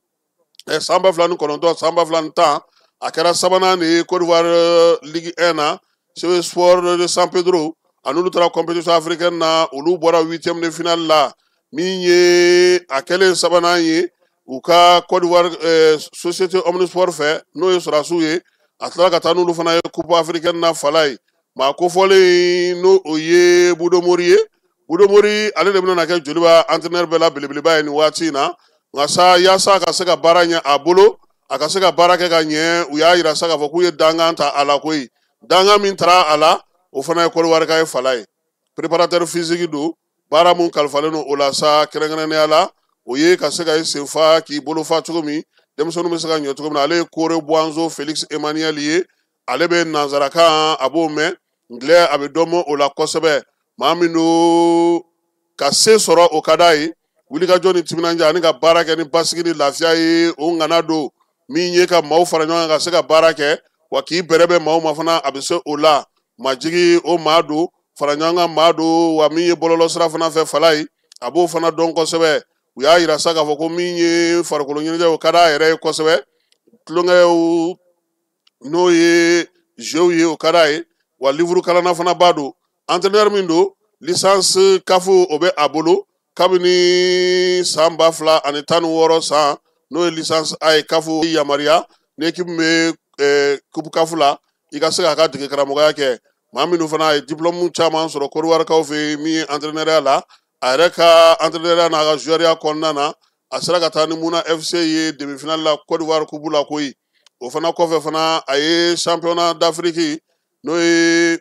san 2009, san 2010, a kɛra sabanan de ye Côte d'Ivoire Ligue 1 na, CB Sport de San Pedro a n'olu taara compétition africaine na, olu bɔra huitième de finale la. Min ye a kɛlen sabanan ye u ka Côte d'Ivoire société omnisport fɛ n'o ye sɔrɔdasiw ye, a tilala ka taa n'olu fana ye coupe africaine na fala ye. Maa kofɔlen n'o o ye Budo Mori ye. Budo Mori ale de bɛna kɛ Joliba entraîneur bɛɛ la belebeleba ye nin waati in na. Nka sa, yaasa ka se ka baara ɲɛ a bolo, a ka se ka baara kɛ ka ɲɛ, u y'a yira sa k'a fɔ k'u ye dankan ta a la koyi. Dankan min taara a la, o fana ye Kɔdiwarika ye fala ye. Préparateur physique don, baara mun kalifalen don o la sa kɛrɛnkɛrɛnnenya la, o ye ka se ka i sen fa k'i bolo fa cogo min, denmisɛnninw bɛ se ka ɲɛ cogo min na. Ale ye Kore Buwanzo Felix Emmanuel ye, ale bɛ nanzarakan a b'o mɛn, anglais a bɛ dɔ mɛn o la kosɛbɛ. Maa min don ka se sɔrɔ o ka d'a ye, wulikajɔ ni timinandiya ani ka baara kɛ ni basigi ni lafiya ye, o ŋana don. Min ye ka maaw fara ɲɔgɔn kan ka se ka baara kɛ, wa k'i bɛrɛ bɛn maaw ma fana, a bɛ se o la. Majigi o maa don, fara ɲɔgɔn kan maa don, wa min ye bɔlɔlɔ sira fana fɛ fala ye, a b'o fana dɔn kosɛbɛ. U y'a yira sa k'a fɔ ko min ye farikolo ɲɛnajɛ o ka d'a yɛrɛ ye kosɛbɛ, tulonkɛw n'o ye jeux ye o ka d'a ye, wa livre kalanna fana b'a don. Entraîneur min don, licence CAF o bɛ a bolo kabini san 2016 san, n'o ye licence A ye CAF yamaruya ni équipe bɛ coupe CAF la, i ka se k'a ka dege karamɔgɔya kɛ. Maa minnu fana ye diplôme caman sɔrɔ Kɔdiwarikaw fɛ yen, min ye entraîneuriya la, a yɛrɛ ka entraîneuriya n'a ka joueurya kɔnɔna na, a sera ka taa ni Muna FC ye demi finale la Côte d'Ivoire coupe la koyi. O fana kɔfɛ fana, a ye championnat d'Afrique n'o ye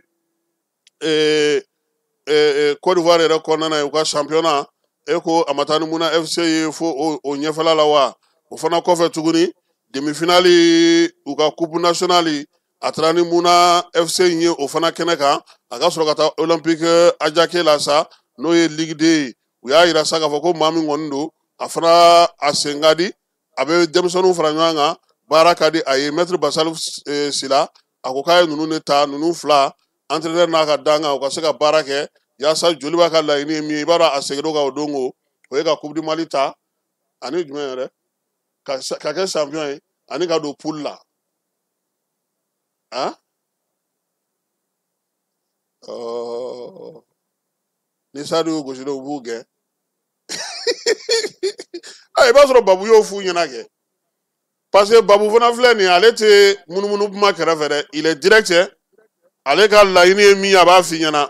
Côte d'Ivoire yɛrɛ kɔnɔna na ye, u ka championnat, e ko a ma taa ni Muna FC ye fo o ɲɛfɛla la wa. O fana kɔfɛ tuguni, demi finale u ka coupe nationale, a taara ni Muna FC in ye o fana kɛnɛ kan, a ka sɔrɔ ka taa Olympique Adjake la sa, n'o ye Ligue 2 ye. U y'a yira sa k'a fɔ ko maa min kɔni don, a fana a sen ka di, a bɛ denmisɛnninw fara ɲɔgɔn kan, baara ka di a ye. Maître Basalifu Sila a ko k'a ye ninnu de ta, ninnu fila entraîneur n'a ka dankan, u ka se ka baara kɛ yaasa Joliba ka laɲini ye min ye, i b'a dɔn a seginna o kan o don ko o ye ka Coupe du Mali ta ani jumɛn yɛrɛ ka kɛ champion ye ani ka don poule la. Han, ni Sadu y'u gosi u b'u gɛn. I b'a sɔrɔ Babu y'o f'u ɲɛna kɛ, parce que Babu fana filɛ nin ye, ale tɛ munumunu kuma kɛrɛfɛ dɛ, il est direct. Ale ka laɲini ye min ye, a b'a f'i ɲɛna.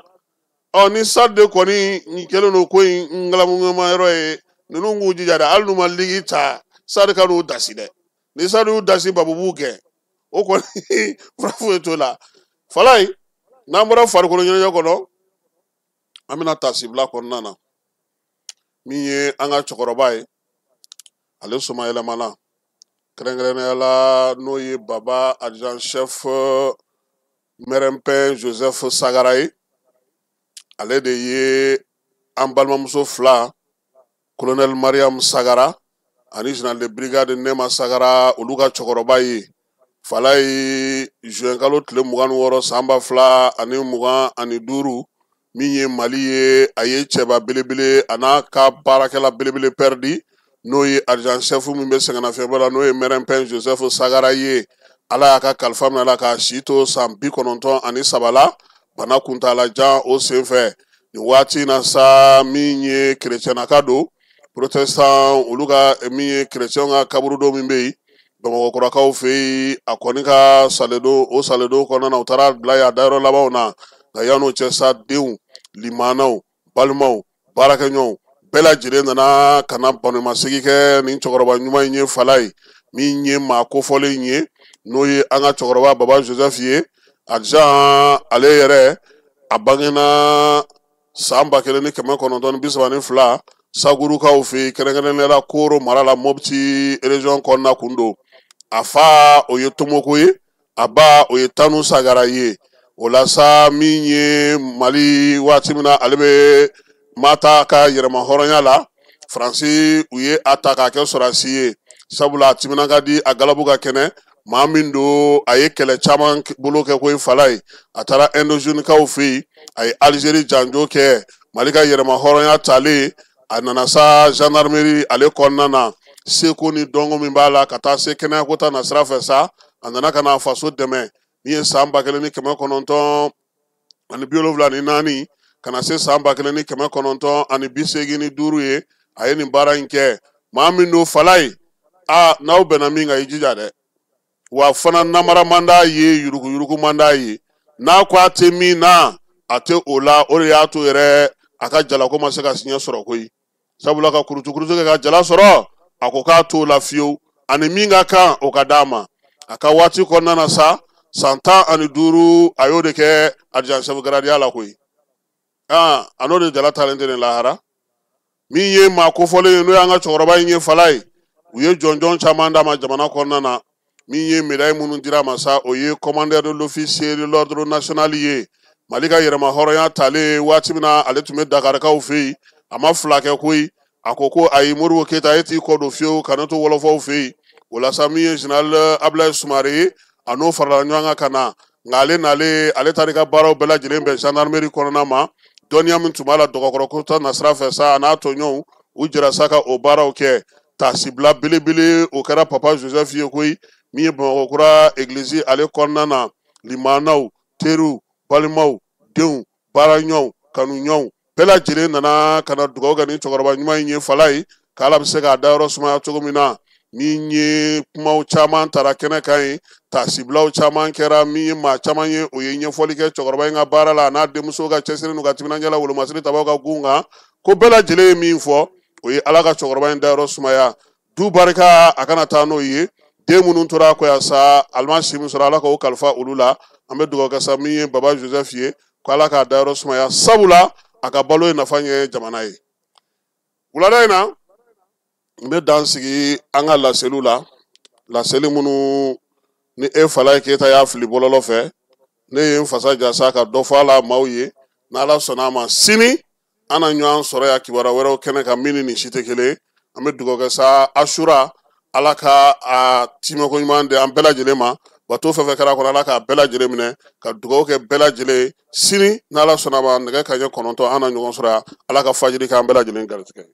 Ɔ ni Stade de kɔni nin kɛlen don ko in ngalamuŋama yɔrɔ ye, ninnu k'u jija dɛ, hali n'u ma ligi ta, Stade ka n'u dasi dɛ. Ni Stade y'u dasi, Babu b'u gɛn. O kɔni fura foyi t'o la. Falaye, n'an bɔra farikolo ɲɛnajɛ kɔnɔ, an bɛna tasibila kɔnɔna na. Min ye an ka cɛkɔrɔba ye, ale somayɛlɛmana kɛrɛnkɛrɛnnenya la, n'o ye Baba adjudant chef Mɛrɛnpɛn Joseph Sagara ye. Ale de ye an balimamuso fila, colonel Mariam Sagara ani général de brigade Nema Sagara, olu ka cɛkɔrɔba ye. Falaye, juin kalo tile 26 san 2025, min ye Mali ye, a ye cɛba belebele a n'a ka baarakɛla belebele pɛridi, n'o ye adjudant chef min bɛ sɛgɛnnafiɲɛbɔ la, n'o ye Mɛrɛnpɛn Joseph Sagara ye. Ala y'a ka kalifa minɛ la k'a si to san 93 la, bana kuntalajan o senfɛ. Nin waati in na sa, min ye kerecɛnaka don, protestant, olu ka min ye kerecɛnw ka kaburudo min bɛ yen Bamakɔkurakaw fɛ yen, a kɔni ka saledon, o saledon kɔnɔna na, u taara bila yen a dayɔrɔ labanw na. Nka yann'o cɛ sa, denw, limanaw, balimaw, baarakɛɲɔgɔnw bɛɛ lajɛlen nana ka na banimasegin kɛ nin cɛkɔrɔba ɲuman in ye. Falaye, min ye maa kofɔlen ye, n'o ye an ka cɛkɔrɔba Baba Joseph ye. Adjudant, ale yɛrɛ a bangena san 1932 Sagurukaw fɛ yen, kɛrɛnkɛrɛnnenya la Koro mara la, Mopti région kɔnɔna kun don. A fa o ye Tomoko ye, a ba o ye Tanu Sagara ye. O la sa, min ye Mali, waati min na ale bɛ Mata ka yɛrɛma hɔrɔnya la, Faransi u ye a ta k'a kɛ sɔrɔdasi ye, sabula a timinan ka di, a galabu ka kɛnɛ. Maa min don, a ye kɛlɛ caman bolo kɛ koyi. Falaye, a taara Indozinikaw fɛ yen, a ye Algérie janjo kɛ. Mali ka yɛrɛma hɔrɔnya talen, a nana sa gendarmerie ale kɔnɔna na, seko ni dɔnko min b'a la ka taa se kɛnɛyako ta nasira fɛ sa, a nana ka na faso dɛmɛ. Min ye san 1974 ka na se san 1985 ye, a ye nin baara in kɛ. Maa min don, Falaye, a n'aw bɛnna min kan, i jija dɛ. Wa fana namara man d'a ye, yuruguyurugu man d'a ye. N'a ko a tɛ min na, a tɛ o la. O de y'a to yɛrɛ a ka jalako ma se ka siɲɛ sɔrɔ koyi, sabula ka kurutukurutu kɛ ka jala sɔrɔ, a ko k'a t'o la fiyewu. Ani min ka kan, o ka d'a ma. A ka waati kɔnɔna na sa, san 15, a y'o de kɛ adjudant chef gradé la koyi. A n'o de jala talen tɛ nin lahara. Min ye maa kofɔlen ye, n'o y'an ka cɛkɔrɔba in ye, Falaye, u ye jɔnjɔn caman d'a ma jamana kɔnɔna na. Min ye médaille minnu dira a ma sa, o ye commandeur de l'officier de l'ordre national ye. Mali ka yɛrɛma hɔrɔnya talen, waati min na ale tun bɛ Dakarikaw fɛ yen, a ma fila kɛ koyi. A ko ko ayi, Modibo Keyita, e t'i kɔ don fiyewu ka ne to wɔlɔfɔw fɛ yen. O la sa, min ye général Abdoulaye Soumaré ye, a n'o farala ɲɔgɔn kan ka na. Nka ale nalen, ale taara i ka baaraw bɛɛ lajɛlen bɛn gendarmerie kɔnɔna ma. Dɔnniya min tun b'a la dɔgɔkɔrɔ ta nasira fɛ sa, a n'a tɔɲɔgɔnw, u jɛra sa ka o baaraw kɛ. Tasibila belebele o kɛra Papa Joseph ye koyi. Min ye Bamakɔ kura église ale kɔnɔna na, limanaw, teriw, balimaw, denw, baaraɲɔgɔnw, kanuɲɔgɔnw bɛɛ lajɛlen nana ka na dugawu kɛ nin cɛkɔrɔba ɲuman in ye. Falaye, k'Ala bɛ se k'a dayɔrɔ sumaya cogo min na. Min ye kumaw caman tara kɛnɛ kan ye, tasibilaw caman kɛra. Min ye maa caman ye, o ye ɲɛfɔli kɛ cɛkɔrɔba in ka baara la, a n'a denmuso ka cɛsiri n'u ka timinandiya la wolomasiri tabaw ka gun kan. Ko bɛɛ lajɛlen ye min fɔ, o ye Ala ka cɛkɔrɔba in dayɔrɔ sumaya, du barika a kana taa n'o ye. Den minnu tora a kɔ yan sa, alima si min sɔrɔ, Ala k'o kalifa olu la. An bɛ dugawu kɛ sa, min ye Baba Joseph ye, ko Ala k'a dayɔrɔ sumaya, sabula a ka balo ye nafa ɲɛ jamana ye. Wulada in na, n bɛ dan sigi an ka laseliw la, laseli minnu ni e Falaye Keyita y'a fili bɔlɔlɔ fɛ, ne ye n fasa jasa ka dɔ fɔ a la maaw ye. N'Ala sɔnna a ma, sini an na ɲɔgɔn sɔrɔ yan kibaruya wɛrɛw kɛnɛ kan, min ni nin si tɛ kelen. An bɛ dugawu kɛ sa, Asura, Ala ka a timɛko ɲuman di an bɛɛ lajɛlen ma. Bato fɛn fɛn kɛra kɔnɔ, Ala k'a bɛɛ lajɛlen minɛ, ka dugawu kɛ bɛɛ lajɛlen. Sini n'Ala sɔnna a ma, nɛgɛ kanɲɛ 9, an na ɲɔgɔn sɔrɔ yan. Ala ka fajiri k'an bɛɛ lajɛlen garijɛgɛ.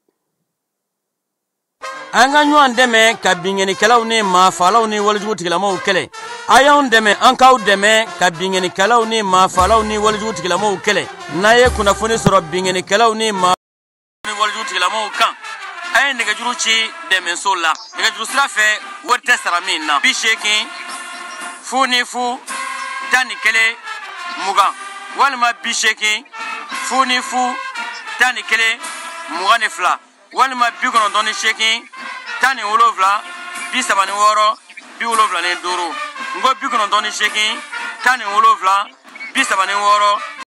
An ka ɲɔgɔn dɛmɛ ka binkannikɛlaw ni maafaalaw ni walejugu tigilamaw kɛlɛ. A y'anw dɛmɛ, an k'aw dɛmɛ ka binkannikɛlaw ni maafaalaw ni walejugu tigilamaw kɛlɛ. N'a ye kunnafoni sɔrɔ binkannikɛlaw ni maa ni walejugu tigilamaw kan, a ye nɛgɛjuru ci dɛmɛso la. Nɛgɛjuru sira fɛ, wari tɛ sara min na. 80 00 11 20 walima 80 0 0 11 22 walima 98 17 36 75. N ko 98 17 36.